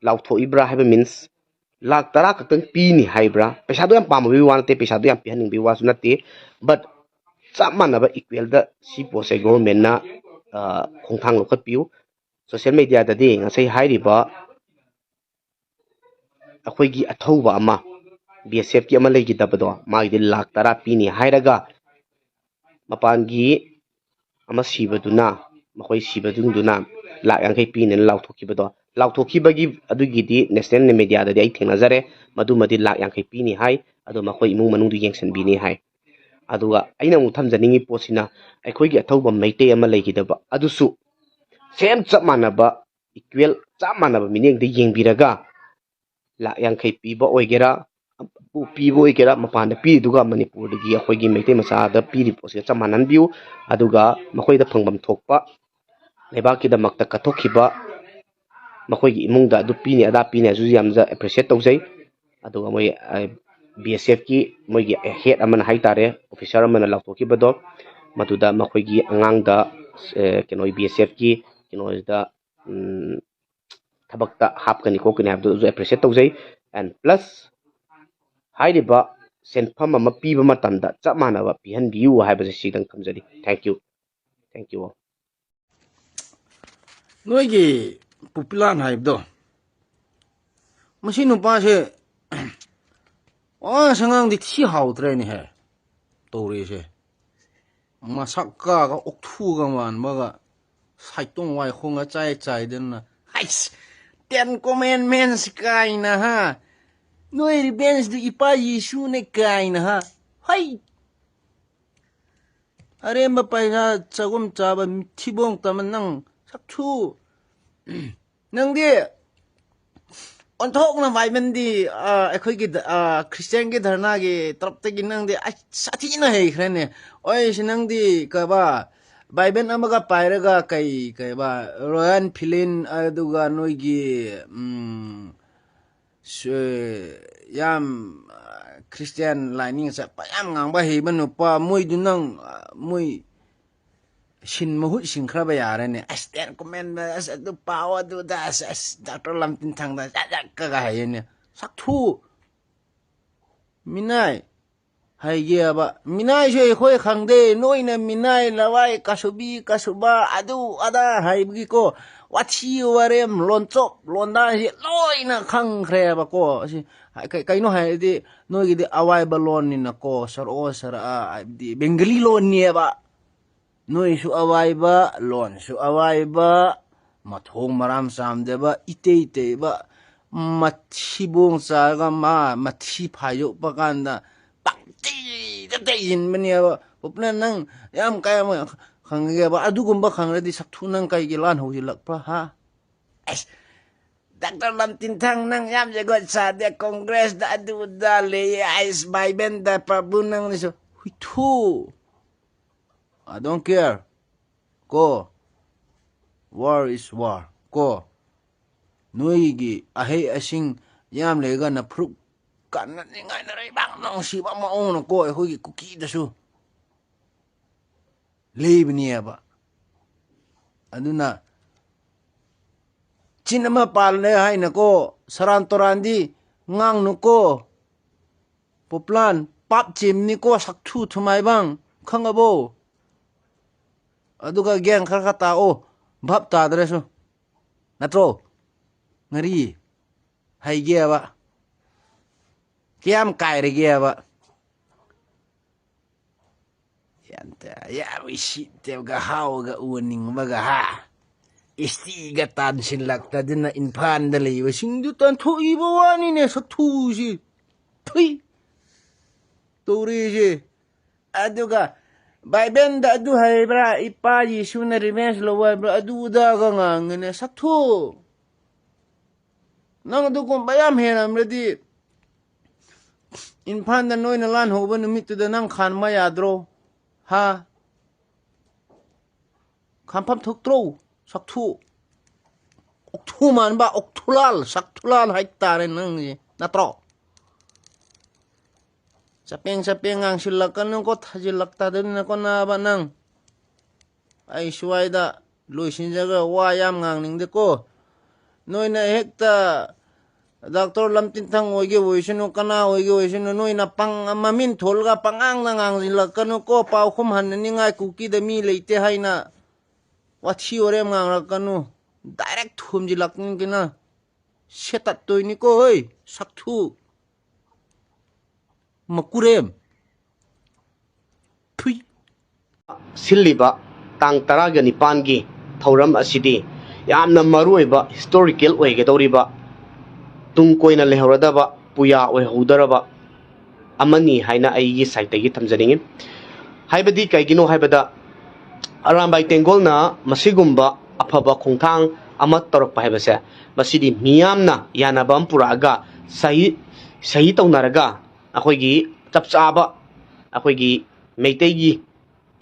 ꯂꯥꯎꯊꯣꯛꯏꯕ꯭ꯔꯥ ꯍꯥꯏꯕ means, ꯂꯥꯈ ꯇꯔꯥ ꯈꯛꯇꯪ ꯄꯤꯅꯤ ꯍꯥꯏꯕ꯭ꯔꯥ? ꯄꯩꯁꯥꯗꯣ ꯌꯥꯝ ꯄꯥꯝꯕꯒꯤ ꯋꯥ ꯅꯠꯇꯦ, ꯄꯩꯁꯥꯗꯣ ꯌꯥꯝ ꯄꯤꯍꯟꯅꯤꯡꯕꯒꯤ ꯋꯥꯁꯨ ꯅꯠꯇꯦ, but ꯆꯞ ꯃꯥꯟꯅꯕ equal ꯗ ꯁꯤ ꯄꯣꯠꯁꯦ government ꯅ, ꯑ, ꯈꯣꯡꯊꯥꯡ ꯂꯧꯈꯠꯄꯤꯌꯨ꯫ Social media ꯗꯗꯤ ꯉꯁꯥꯏ ꯍꯥꯏꯔꯤꯕ ꯑꯩꯈꯣꯏꯒꯤ ꯑꯊꯧꯕ ꯑꯃ, B S F ꯀꯤ ꯑꯃ ꯂꯩꯈꯤꯗꯕꯗꯣ, ꯃꯥꯒꯤꯗꯤ ꯂꯥꯈ ꯇꯔꯥ ꯄꯤꯅꯤ ꯍꯥꯏꯔꯒ, ꯃꯄꯥꯟꯒꯤ ꯑꯃ ꯁꯤꯕꯗꯨꯅ, ꯃꯈꯣꯏ ꯁꯤꯕꯁꯤꯡꯗꯨꯅ ꯂꯥꯈ ꯌꯥꯡꯈꯩ ꯄꯤꯅꯦꯅ ꯂꯥꯎꯊꯣꯛꯈꯤꯕꯗꯣ, ꯂꯥꯎꯊꯣꯛꯈꯤꯕꯒꯤ ꯑꯗꯨꯒꯤꯗꯤ national media ꯗꯗꯤ ꯑꯩ ꯊꯦꯡꯅꯖꯔꯦ, ꯃꯗꯨꯃꯗꯤ ꯂꯥꯈ ꯌꯥꯡꯈꯩ ꯄꯤꯅꯤ ꯍꯥꯏ, ꯑꯗꯣ ꯃꯈꯣꯏ ꯏꯃꯨꯡ ꯃꯅꯨꯡꯗꯨ ꯌꯦꯡꯁꯤꯟꯕꯤꯅꯤ ꯍꯥꯏ꯫ ꯑꯗꯨꯒ ꯑꯩꯅ ꯑꯃꯨꯛ ꯊꯝꯖꯅꯤꯡꯉꯤ ꯄꯣꯠꯁꯤꯅ, ꯑꯩꯈꯣꯏꯒꯤ ꯑꯊꯧꯕ ꯃꯩꯇꯩ ꯑꯃ ꯂꯩꯈꯤꯗꯕ ꯑꯗꯨꯁꯨ same ꯆꯞ ꯃꯥꯟꯅꯕ, equal, ꯆꯞ ꯃꯥꯟꯅꯕ ꯃꯤꯠꯌꯦꯡꯗ ꯌꯦꯡꯕꯤꯔꯒ, ꯂꯥꯈ ꯌꯥꯡꯈꯩ ꯄꯤꯕ ꯑꯣꯏꯒꯦꯔꯥ, ꯄꯤꯕ ꯑꯣꯏꯒꯦꯔꯥ, ꯃꯄꯥꯟꯗ ꯄꯤꯔꯤꯗꯨꯒ ꯃꯅꯤꯄꯨꯔꯗꯒꯤ ꯑꯩꯈꯣꯏꯒꯤ ꯃꯩꯇꯩ ꯃꯆꯥꯗ ꯄꯤꯔꯤꯕ ꯄꯣꯠꯁꯤꯒ ꯆꯞ ꯃꯥꯟꯅꯍꯟꯕꯤꯌꯨ꯫ ꯑꯗꯨꯒ ꯃꯈꯣꯏꯗ ꯐꯪꯐꯝ ꯊꯣꯛꯄ, ꯂꯩꯕꯥꯛꯀꯤꯗꯃꯛꯇ ꯀꯠꯊꯣꯛꯈꯤꯕ, ꯃꯈꯣꯏꯒꯤ ꯏꯃꯨꯡꯗ ꯑꯗꯨ ꯄꯤꯅꯤ ꯑꯗꯥ ꯄꯤꯅꯤ ꯍꯥꯏꯕꯁꯨ ꯌꯥꯝꯅ appreciate ꯇꯧꯖꯩ꯫ ꯑꯗꯨꯒ ꯃꯣꯏ, ꯑ, ꯕꯤ ꯑꯦꯁ ꯑꯦꯐꯀꯤ ꯃꯣꯏꯒꯤ ꯍꯦꯠ ꯑꯃꯅ ꯍꯥꯏꯇꯥꯔꯦ, ꯑꯣꯐꯤꯁꯥꯔ ꯑꯃꯅ ꯂꯥꯎꯊꯣꯛꯈꯤꯕꯗꯣ, ꯃꯗꯨꯗ ꯃꯈꯣꯏꯒꯤ ꯑꯉꯥꯡꯗ, ꯑꯦ, ꯀꯩꯅꯣ, ꯕꯤ ꯑꯦꯁ ꯑꯦꯐꯀꯤ ꯀꯩꯅꯣꯁꯤꯗ, ꯎꯝ, ꯊꯕꯛꯇ ꯍꯥꯞꯀꯅꯤ ꯈꯣꯠꯀꯅꯤ ꯍꯥꯏꯕꯗꯨꯁꯨ ꯑꯦꯄ꯭ꯔꯤꯁꯤꯌꯦꯠ ꯇꯧꯖꯩ꯫ ꯑꯦꯟ ꯄ꯭ꯂꯁ ꯍꯥꯏꯔꯤꯕ ꯁꯦꯟꯐꯝ ꯑꯃ ꯄꯤꯕ ꯃꯇꯝꯗ ꯆꯞ ꯃꯥꯟꯅꯕ ꯄꯤꯍꯟꯕꯤꯌꯨ ꯍꯥꯏꯕꯁꯦ ꯁꯤꯗꯪ ꯊꯝꯖꯔꯤ꯫ Thank you, thank you all. ꯅꯣꯏꯒꯤ ꯄꯨꯄꯤꯂꯥꯟ ꯍꯥꯏꯕꯗꯣ, ꯃꯁꯤ ꯅꯨꯄꯥꯁꯦ ꯋꯥ ꯁꯉꯥꯡꯗꯤ ꯊꯤ ꯍꯥꯎꯗ꯭ꯔꯦꯅꯦꯍꯦ ꯇꯧꯔꯤꯁꯦ꯫ ꯃꯁꯛꯀꯥꯒ ꯑꯣꯛꯊꯨꯒ ꯃꯥꯟꯕꯒ, ꯁꯥꯏꯇꯣꯡ ꯋꯥꯏꯈꯣꯡꯒ ꯆꯥꯏ ꯆꯥꯏꯗꯅ, ꯍꯥꯏꯁ, ꯇꯦꯟ ꯀꯣꯃꯦꯟꯃꯦꯟꯁ ꯀꯥꯏꯅ ꯍꯥ, ꯅꯣꯏ ꯔꯤꯚꯦꯟꯁꯇꯨ ꯏꯄꯥ ꯌꯦꯁꯨꯅꯦ ꯀꯥꯏꯅ ꯍꯥ, ꯍꯩ꯫ ꯑꯔꯦꯝꯕ ꯄꯩꯁꯥ ꯆꯒꯨꯝ ꯆꯥꯕ ꯊꯤꯕꯣꯡ ꯇꯝꯕ ꯅꯪ ꯁꯛꯊꯨ꯫ ꯅꯪꯗꯤ ꯑꯣꯟꯊꯣꯛꯅ ꯕꯥꯏꯕꯟꯗꯤ, ꯑ, ꯑꯩꯈꯣꯏꯒꯤ ꯗ-, ꯑ, ꯈ꯭ꯔꯤꯁꯇꯤꯌꯥꯟꯒꯤ ꯙꯔꯅꯥꯒꯤ ꯇꯔꯞꯇꯒꯤ ꯅꯪꯗꯤ ꯑꯁ ꯁꯥꯊꯤꯅ ꯍꯩꯈ꯭ꯔꯦꯅꯦ꯫ ꯑꯣꯏꯁꯤ ꯅꯪꯗꯤ ꯀꯕꯥ ꯕꯥꯏꯕꯟ ꯑꯃꯒ ꯄꯥꯏꯔꯒ ꯀꯩ, ꯀꯩꯕ, ꯔꯣꯌꯥꯟ ꯐꯤꯂꯤꯟ, ꯑꯗꯨꯒ ꯅꯣꯏꯒꯤ, ꯎꯝ, ꯁ-, ꯌꯥꯝ, ꯑ, ꯈ꯭ꯔꯤꯁꯇꯤꯌꯥꯟ ꯂꯥꯏꯅꯤꯡ ꯆꯠꯄ ꯌꯥꯝ ꯉꯥꯡꯕ ꯍꯩꯕ ꯅꯨꯄꯥ, ꯃꯣꯏꯗꯨ ꯅꯪ, ꯑ, ꯃꯣꯏ ꯁꯤꯟ ꯃꯍꯨꯠ ꯁꯤꯟꯈ꯭ꯔꯕ ꯌꯥꯔꯦꯅꯦ꯫ ꯑꯁ, ꯇꯦꯟ ꯀꯣꯃꯦꯟꯗ, ꯑꯁ, ꯑꯗꯨ ꯄꯥꯎ, ꯑꯗꯨꯗ, ꯑꯁ, ꯑꯁ, ꯗꯥꯛꯇꯔ ꯂꯝꯇꯤꯟꯊꯪꯗ ꯖꯥꯠ ꯖꯥꯠ ꯀꯒ ꯍꯥꯏꯌꯦꯅꯦ꯫ ꯁꯛꯊꯨ꯫ ꯃꯤꯅꯥꯏ ꯍꯥꯏꯒꯦꯕ꯫ ꯃꯤꯅꯥꯏꯁꯨ ꯑꯩꯈꯣꯏ ꯈꯪꯗꯦ꯫ ꯅꯣꯏꯅ ꯃꯤꯅꯥꯏ, ꯂꯋꯥꯏ, ꯀꯁꯨꯕꯤ, ꯀꯁꯨꯕ, ꯑꯗꯨ ꯑꯗꯥ ꯍꯥꯏꯕꯒꯤꯀꯣ, ꯋꯥꯊꯤ ꯋꯥꯔꯦꯝ, ꯂꯣꯟꯆꯣꯞ, ꯂꯣꯟꯗꯥꯁꯤ ꯂꯣꯏꯅ ꯈꯪꯈ꯭ꯔꯦꯕꯀꯣ꯫ ꯑꯁꯤ ꯀ-, ꯀꯩꯅꯣ ꯍꯥꯏꯔꯗꯤ, ꯅꯣꯏꯒꯤꯗꯤ ꯑꯋꯥꯏꯕ ꯂꯣꯟꯅꯤꯅꯀꯣ, ꯁꯔꯑꯣ ꯁꯔꯑ ꯍꯥꯏꯕꯗꯤ ꯕꯦꯡꯒꯂꯤ ꯂꯣꯟꯅꯦꯕ꯫ ꯅꯣꯏꯁꯨ ꯑꯋꯥꯏꯕ, ꯂꯣꯟꯁꯨ ꯑꯋꯥꯏꯕ, ꯃꯊꯣꯡ ꯃꯔꯥꯝ ꯆꯥꯝꯗꯕ, ꯏꯇꯩ ꯇꯩꯕ, ꯃꯊꯤꯕꯣꯡ ꯆꯥꯔꯒ ꯃꯥ ꯃꯊꯤ ꯐꯥꯏꯗꯣꯛꯄ ꯀꯥꯟꯗ ꯄꯪꯇꯩꯗ ꯇꯩꯁꯤꯟꯕꯅꯦꯕ꯫ ꯄꯨꯞꯅ ꯅꯪ ꯌꯥꯝ ꯀꯌꯥꯝ ꯈꯪꯒꯦꯕ? ꯑꯗꯨꯒꯨꯝꯕ ꯈꯪꯔꯗꯤ ꯁꯛꯊꯨ ꯅꯪ ꯀꯩꯒꯤ ꯂꯥꯟ ꯍꯧꯖꯤꯜꯂꯛꯄ, ꯍꯥ? ꯑꯁ, ꯗꯥꯛꯇꯔ ꯂꯝꯇꯤꯟꯊꯪ ꯅꯪ ꯌꯥꯝ ꯖꯒꯣꯠ ꯁꯥꯗꯦ, ꯀꯣꯡꯒ꯭ꯔꯦꯁꯇ ꯑꯗꯨꯗ ꯂꯩꯌꯦ, ꯑꯁ, ꯕꯥꯏꯕꯦꯟꯗ ꯄ꯭ꯔꯚꯨ ꯅꯪꯅꯁꯨ ꯍꯨꯏꯊꯨ꯫ I don't care. ꯀꯣ, war is war. ꯀꯣ, ꯅꯣꯏꯒꯤ ꯑꯍꯩ ꯑꯁꯤꯡ ꯌꯥꯝ ꯂꯩꯔꯒ ꯅꯐꯨꯔꯨꯞ ꯇꯥꯟꯅꯅꯤꯡꯉꯥꯏꯅ ꯂꯩꯕꯥꯛ ꯅꯨꯡꯁꯤꯕ ꯃꯑꯣꯡꯅꯀꯣ ꯑꯩꯈꯣꯏꯒꯤ ꯀꯨꯀꯤꯗꯁꯨ ꯂꯩꯕꯅꯦꯕ꯫ ꯑꯗꯨꯅ ꯆꯤꯟ ꯑꯃ ꯄꯥꯜꯂꯦ ꯍꯥꯏꯅꯀꯣ ꯁꯔꯥꯟ ꯇꯨꯔꯥꯟꯗꯤ ꯉꯥꯡꯅꯨꯀꯣ꯫ ꯄꯣꯄ꯭ꯂꯥꯟ ꯄꯥꯞ ꯆꯦꯝꯅꯤꯀꯣ ꯁꯛꯊꯨ ꯊꯨꯃꯥꯏꯕꯥꯡ, ꯈꯪꯉꯕꯣ? ꯑꯗꯨꯒ ꯒ꯭ꯌꯥꯟ ꯈꯔ ꯈꯔ ꯇꯥꯛꯑꯣ, ꯚꯥꯞ ꯇꯥꯗ꯭ꯔꯁꯨ꯫ ꯅꯠꯇ꯭ꯔꯣ? ꯉꯥꯔꯤ ꯍꯩꯒꯦꯕ, ꯀꯌꯥꯝ ꯀꯥꯏꯔꯒꯦꯕ? ꯌꯥꯝ ꯇ-, ꯌꯥꯝ ꯎꯁꯤꯠꯇꯕꯒ ꯍꯥꯎꯒ ꯎꯅꯤꯡꯕꯒ ꯍꯥ? ꯏꯁꯇꯤꯒ ꯇꯥꯟꯁꯤꯜꯂꯛꯇꯗꯅ ꯏꯝꯐꯥꯜꯗ ꯂꯩꯕꯁꯤꯡꯗꯨ ꯇꯥꯟꯊꯣꯛꯏꯕ ꯋꯥꯅꯤꯅꯦ ꯁꯛꯊꯨꯁꯤ꯫ ꯊꯨꯏ! ꯇꯧꯔꯤꯁꯦ꯫ ꯑꯗꯨꯒ ꯕꯥꯏꯕꯦꯜꯗ ꯑꯗꯨ ꯍꯥꯏꯕ꯭ꯔꯥ, ꯏꯄꯥ ꯌꯦꯁꯨꯅ revenge ꯂꯧ ꯍꯥꯏꯕ꯭ꯔꯥ, ꯑꯗꯨ ꯑꯗꯥꯒ ꯉꯥꯡꯒꯅꯦ ꯁꯛꯊꯨ꯫ ꯅꯪ ꯑꯗꯨꯒꯨꯝꯕ ꯌꯥꯝ ꯍꯦꯜꯂꯝꯂꯗꯤ ꯏꯝꯐꯥꯜꯗ ꯅꯣꯏꯅ ꯂꯥꯟ ꯍꯧꯕ ꯅꯨꯃꯤꯠꯇꯨꯗ ꯅꯪ ꯈꯥꯝꯕ ꯌꯥꯗ꯭ꯔꯣ? ꯍꯥ? ꯈꯥꯝꯐꯝ ꯊꯣꯛꯇ꯭ꯔꯣ? ꯁꯛꯊꯨ꯫ ꯑꯣꯛꯊꯨ ꯃꯥꯟꯕ, ꯑꯣꯛꯊꯨꯂꯥꯜ, ꯁꯛꯊꯨꯂꯥꯜ ꯍꯥꯏꯇꯥꯔꯦ ꯅꯪꯁꯦ, ꯅꯠꯇ꯭ꯔꯣ? ꯆꯄꯦꯡ ꯆꯄꯦꯡ ꯉꯥꯡꯁꯤꯜꯂꯛꯀꯅꯨꯀꯣ, ꯊꯥꯖꯤꯜꯂꯛꯇꯗꯅ ꯀꯣꯟꯅꯕ ꯅꯪ꯫ ꯑꯩ ꯁ꯭ꯋꯥꯏꯗ ꯂꯣꯏꯁꯤꯟꯖꯈ꯭ꯔ ꯋꯥ ꯌꯥꯝ ꯉꯥꯡꯅꯤꯡꯗꯦꯀꯣ꯫ ꯅꯣꯏꯅ ꯍꯦꯛꯇ ꯗꯥꯛꯇꯔ ꯂꯝꯇꯤꯟꯊꯪ ꯑꯣꯏꯒꯦ ꯑꯣꯏꯁꯅꯨ, ꯀꯅꯥ ꯑꯣꯏꯒꯦ ꯑꯣꯏꯁꯅꯨ, ꯅꯣꯏꯅ ꯄꯪ-, ꯃꯃꯤꯡ ꯊꯣꯜꯂꯒ ꯄꯉꯥꯡꯗ ꯉꯥꯡꯁꯤꯜꯂꯛꯀꯅꯨꯀꯣ, ꯄꯥꯎꯈꯨꯝ ꯍꯟꯅꯅꯤꯡꯉꯥꯏ ꯀꯨꯀꯤꯗ ꯃꯤ ꯂꯩꯇꯦ ꯍꯥꯏꯅ ꯋꯥꯊꯤ ꯋꯥꯔꯦꯝ ꯉꯥꯡꯂꯛꯀꯅꯨ꯫ Direct ꯊꯣꯝꯖꯤꯜꯂꯛꯅꯤꯡꯗꯅ ꯁꯦꯠꯇꯠꯇꯣꯏꯅꯤꯀꯣ, ꯍꯣꯏ, ꯁꯛꯊꯨ꯫ ꯃꯀꯨꯔꯦꯝ꯫ ꯊꯨꯏ꯫ ꯁꯤꯜꯂꯤꯕ ꯇꯥꯡ ꯇꯔꯥꯒ ꯅꯤꯄꯥꯟꯒꯤ ꯊꯧꯔꯝ ꯑꯁꯤꯗꯤ ꯌꯥꯝꯅ ꯃꯔꯨꯑꯣꯏꯕ historical ꯑꯣꯏꯒꯗꯧꯔꯤꯕ, ꯇꯨꯡ ꯀꯣꯏꯅ ꯂꯩꯍꯧꯔꯗꯕ, ꯄꯨꯌꯥ ꯑꯣꯏꯍꯧꯗꯔꯕ ꯑꯃꯅꯤ ꯍꯥꯏꯅ ꯑꯩꯒꯤ side ꯇꯒꯤ ꯊꯝꯖꯅꯤꯡꯏ꯫ ꯍꯥꯏꯕꯗꯤ ꯀꯩꯒꯤꯅꯣ ꯍꯥꯏꯕꯗ, ꯑꯔꯥꯝꯕꯥꯏ ꯇꯦꯡꯒꯣꯜꯅ ꯃꯁꯤꯒꯨꯝꯕ ꯑꯐꯕ ꯈꯣꯡꯊꯥꯡ ꯑꯃ ꯇꯧꯔꯛꯄ ꯍꯥꯏꯕꯁꯦ, ꯃꯁꯤꯗꯤ ꯃꯤꯌꯥꯝꯅ ꯌꯥꯅꯕ ꯑꯃ ꯄꯨꯔꯛꯑꯒ ꯁꯍꯤ, ꯁꯍꯤ ꯇꯧꯅꯔꯒ ꯑꯩꯈꯣꯏꯒꯤ ꯆꯞ ꯆꯥꯕ ꯑꯩꯈꯣꯏꯒꯤ ꯃꯩꯇꯩꯒꯤ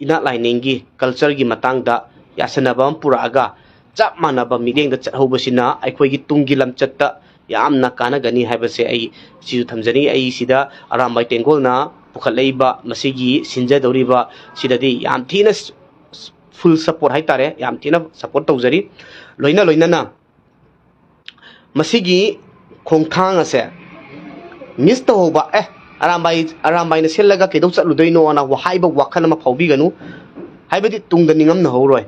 ꯏꯅꯥꯠ ꯂꯥꯏꯅꯤꯡꯒꯤ culture ꯒꯤ ꯃꯇꯥꯡꯗ ꯌꯥꯁꯟꯅꯕ ꯑꯃ ꯄꯨꯔꯛꯑꯒ ꯆꯞ ꯃꯥꯟꯅꯕ ꯃꯤꯠꯌꯦꯡꯗ ꯆꯠꯍꯧꯕꯁꯤꯅ ꯑꯩꯈꯣꯏꯒꯤ ꯇꯨꯡꯒꯤ ꯂꯝꯆꯠꯇ ꯌꯥꯝꯅ ꯀꯥꯟꯅꯒꯅꯤ ꯍꯥꯏꯕꯁꯦ ꯑꯩ ꯁꯤꯁꯨ ꯊꯝꯖꯅꯤꯡꯉꯤ꯫ ꯑꯩ ꯁꯤꯗ ꯑꯔꯥꯝꯕꯥꯏ ꯇꯦꯡꯒꯣꯜꯅ ꯄꯨꯈꯠꯂꯛꯏꯕ ꯃꯁꯤꯒꯤ ꯁꯤꯟꯖꯗꯧꯔꯤꯕ ꯁꯤꯗꯗꯤ ꯌꯥꯝ ꯊꯤꯅ full support ꯍꯥꯏꯇꯥꯔꯦ, ꯌꯥꯝ ꯊꯤꯅ support ꯇꯧꯖꯔꯤ꯫ ꯂꯣꯏꯅ ꯂꯣꯏꯅꯅ ꯃꯁꯤꯒꯤ ꯈꯣꯡꯊꯥꯡ ꯑꯁꯦ miss ꯇꯧꯍꯧꯕ, ꯑꯦ, ꯑꯔꯥꯝꯕꯥꯏ, ꯑꯔꯥꯝꯕꯥꯏꯅ ꯁꯤꯜꯂꯒ ꯀꯩꯗꯧ ꯆꯠꯂꯨꯗꯣꯏꯅꯣꯅ ꯍꯥꯏꯕ ꯋꯥꯈꯜ ꯑꯃ ꯐꯥꯎꯕꯤꯒꯅꯨ꯫ ꯍꯥꯏꯕꯗꯤ ꯇꯨꯡꯗ ꯅꯤꯡꯉꯝꯅꯍꯧꯔꯣꯏ꯫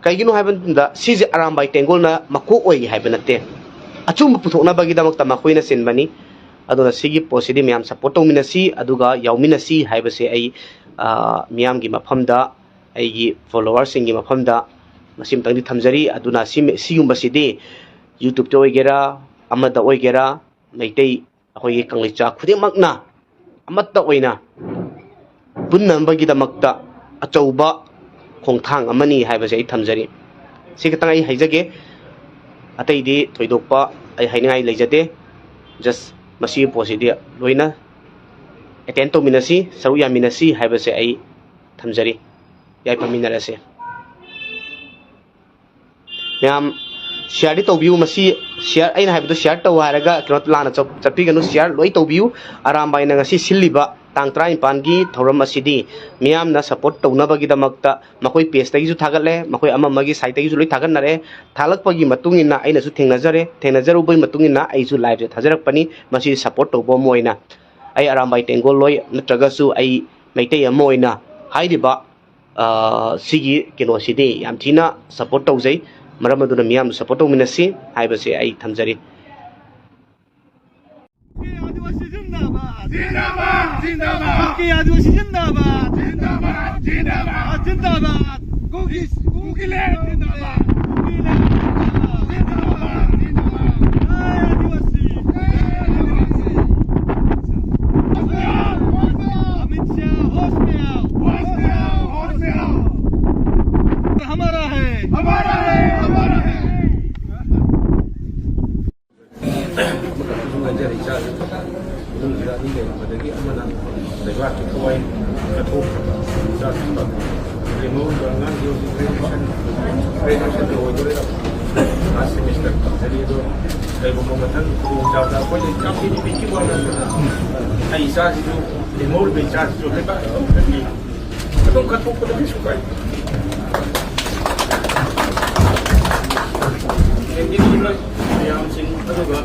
ꯀꯩꯒꯤꯅꯣ ꯍꯥꯏꯕ ꯃꯇꯝꯗ ꯁꯤꯁꯦ ꯑꯔꯥꯝꯕꯥꯏ ꯇꯦꯡꯒꯣꯜꯅ ꯃꯀꯣꯛ ꯑꯣꯏ ꯍꯥꯏꯕ ꯅꯠꯇꯦ꯫ ꯑꯆꯨꯝꯕ ꯄꯨꯊꯣꯛꯅꯕꯒꯤꯗꯃꯛꯇ ꯃꯈꯣꯏꯅ ꯆꯤꯟꯕꯅꯤ꯫ ꯑꯗꯨꯅ ꯁꯤꯒꯤ ꯄꯣꯠꯁꯤꯗꯤ ꯃꯌꯥꯝ support ꯇꯧꯃꯤꯟꯅꯁꯤ, ꯑꯗꯨꯒ ꯌꯥꯎꯃꯤꯟꯅꯁꯤ ꯍꯥꯏꯕꯁꯦ ꯑꯩ, ꯑ, ꯃꯤꯌꯥꯝꯒꯤ ꯃꯐꯝꯗ, ꯑꯩꯒꯤ followerꯁꯤꯡꯒꯤ ꯃꯐꯝꯗ ꯃꯁꯤꯃꯇꯪꯗꯤ ꯊꯝꯖꯔꯤ꯫ ꯑꯗꯨꯅ ꯁꯤ, ꯁꯤꯒꯨꯝꯕꯁꯤꯗꯤ YouTubeꯇ ꯑꯣꯏꯒꯦꯔꯥ, ꯑꯃꯗ ꯑꯣꯏꯒꯦꯔꯥ, ꯃꯩꯇꯩ ꯑꯩꯈꯣꯏꯒꯤ ꯀꯪꯂꯩꯆꯥ ꯈꯨꯗꯤꯡꯃꯛꯅ ꯑꯃꯠꯇ ꯑꯣꯏꯅ ꯄꯨꯟꯅꯕꯒꯤꯗꯃꯛꯇ ꯑꯆꯧꯕ ꯈꯣꯡꯊꯥꯡ ꯑꯃꯅꯤ ꯍꯥꯏꯕꯁꯦ ꯑꯩ ꯊꯝꯖꯔꯤ꯫ ꯁꯤ ꯈꯛꯇꯪ ꯑꯩ ꯍꯥꯏꯖꯒꯦ, ꯑꯇꯩꯗꯤ ꯊꯣꯏꯗꯣꯛꯄ ꯑꯩ ꯍꯥꯏꯅꯤꯡꯉꯥꯏ ꯂꯩꯖꯗꯦ꯫ Just ꯃꯁꯤꯒꯤ ꯄꯣꯠꯁꯤꯗꯤ ꯂꯣꯏꯅ attend ꯇꯧꯃꯤꯟꯅꯁꯤ, ꯁꯔꯨꯛ ꯌꯥꯃꯤꯟꯅꯁꯤ ꯍꯥꯏꯕꯁꯦ ꯑꯩ ꯊꯝꯖꯔꯤ꯫ ꯌꯥꯏꯐꯃꯤꯟꯅꯔꯁꯦ꯫ ꯃꯌꯥꯝ shareꯗꯤ ꯇꯧꯕꯤꯌꯨ꯫ ꯃꯁꯤ share, ꯑꯩꯅ ꯍꯥꯏꯕꯗꯣ share ꯇꯧ ꯍꯥꯏꯔꯒ ꯀꯩꯅꯣ ꯂꯥꯟꯅ ꯆꯠ-, ꯆꯠꯄꯤꯒꯅꯨ꯫ Share ꯂꯣꯏ ꯇꯧꯕꯤꯌꯨ꯫ ꯑꯔꯥꯝꯕꯥꯏꯅ ꯉꯁꯤ ꯁꯤꯜꯂꯤꯕ ꯇꯥꯡ ꯇꯔꯥꯅꯤꯄꯥꯟꯒꯤ ꯊꯧꯔꯝ ꯑꯁꯤꯗꯤ ꯃꯤꯌꯥꯝꯅ support ꯇꯧꯅꯕꯒꯤꯗꯃꯛꯇ ꯃꯈꯣꯏ pageꯇꯒꯤꯁꯨ ꯊꯥꯒꯠꯂꯦ, ꯃꯈꯣꯏ ꯑꯃ ꯑꯃꯒꯤ sideꯇꯒꯤꯁꯨ ꯂꯣꯏ ꯊꯥꯒꯠꯅꯔꯦ꯫ ꯊꯥꯒꯠꯂꯛꯄꯒꯤ ꯃꯇꯨꯡ ꯏꯟꯅ ꯑꯩꯅꯁꯨ ꯊꯦꯡꯅꯖꯔꯦ, ꯊꯦꯡꯅꯖꯔꯨꯕꯒꯤ ꯃꯇꯨꯡ ꯏꯟꯅ ꯑꯩꯁꯨ liveꯁꯦ ꯊꯥꯖꯔꯛꯄꯅꯤ꯫ ꯃꯁꯤ support ꯇꯧꯕ ꯑꯃ ꯑꯣꯏꯅ ꯑꯩ ꯑꯔꯥꯝꯕꯥꯏ ꯇꯦꯡꯒꯣꯜ ꯂꯣꯏ ꯅꯠꯇ꯭ꯔꯒꯁꯨ ꯑꯩ ꯃꯩꯇꯩ ꯑꯃ ꯑꯣꯏꯅ ꯍꯥꯏꯔꯤꯕ ꯑ, ꯁꯤꯒꯤ ꯀꯩꯅꯣꯁꯤꯗꯤ ꯌꯥꯝ ꯊꯤꯅ support ꯇꯧꯖꯩ꯫ ꯃꯔꯝ ꯑꯗꯨꯅ ꯃꯤꯌꯥꯝꯅ support ꯇꯧꯃꯤꯟꯅꯁꯤ ꯍꯥꯏꯕꯁꯦ ꯑꯩ ꯊꯝꯖꯔꯤ꯫ आदिवासी जिंदाबाद। जिंदाबाद, जिंदाबाद। आदिवासी जिंदाबाद। जिंदाबाद, जिंदाबाद। जिंदाबाद। कुकी, कुकी land जिंदाबाद। कुकी land जिंदाबाद। जिंदाबाद, जिंदाबाद। जय आदिवासी। जय आदिवासी। अमित शाह, होश में आओ। होश में आओ, होश में आओ। हमारा है। हमारा है, हमारा है। ꯑꯃꯈꯛꯇꯁꯨ ꯉꯥꯏꯖꯔ ꯏꯆꯥꯁꯦ꯫ ꯑꯗꯨꯝꯁꯤꯗ ꯑꯅꯤ ꯂꯩꯔꯝꯕꯗꯒꯤ ꯑꯃꯅ ꯂꯩꯕꯥꯛꯀꯤ ꯊꯋꯥꯏ ꯀꯠꯊꯣꯛꯈ꯭ꯔꯕ ꯏꯆꯥ ꯊꯝꯕ꯫ ꯂꯦꯝꯍꯧꯔꯤꯕ ꯑꯉꯥꯡꯁꯤ ꯍꯧꯖꯤꯛ graduation, graduation ꯑꯣꯏꯗꯣꯔꯦ꯫ ꯂꯥꯁ ꯁꯦꯃꯤꯁꯇꯔ ꯇꯝꯖꯔꯤ꯫ ꯑꯗꯣ ꯀꯩꯒꯨꯝꯕ ꯃꯊꯪ ꯈꯨꯗꯣꯡꯆꯥꯕꯗ ꯑꯩꯈꯣꯏꯅ ꯌꯥꯝ ꯄꯤꯗꯤ ꯄꯤꯈꯤꯕ ꯋꯥ ꯅꯠꯇꯅ ꯑꯩ ꯏꯆꯥꯁꯤꯁꯨ ꯂꯦꯝꯍꯧꯔꯤꯕ ꯏꯆꯥꯁꯤꯁꯨ ꯂꯩꯕꯥꯛ ꯑꯗꯨꯝ ꯐꯖꯅ ꯑꯗꯨꯝ ꯀꯠꯊꯣꯛꯄꯗ ꯀꯩꯁꯨ ꯀꯥꯏꯗꯦ꯫ ꯃꯌꯥꯝꯁꯤꯡ ꯑꯗꯨꯒ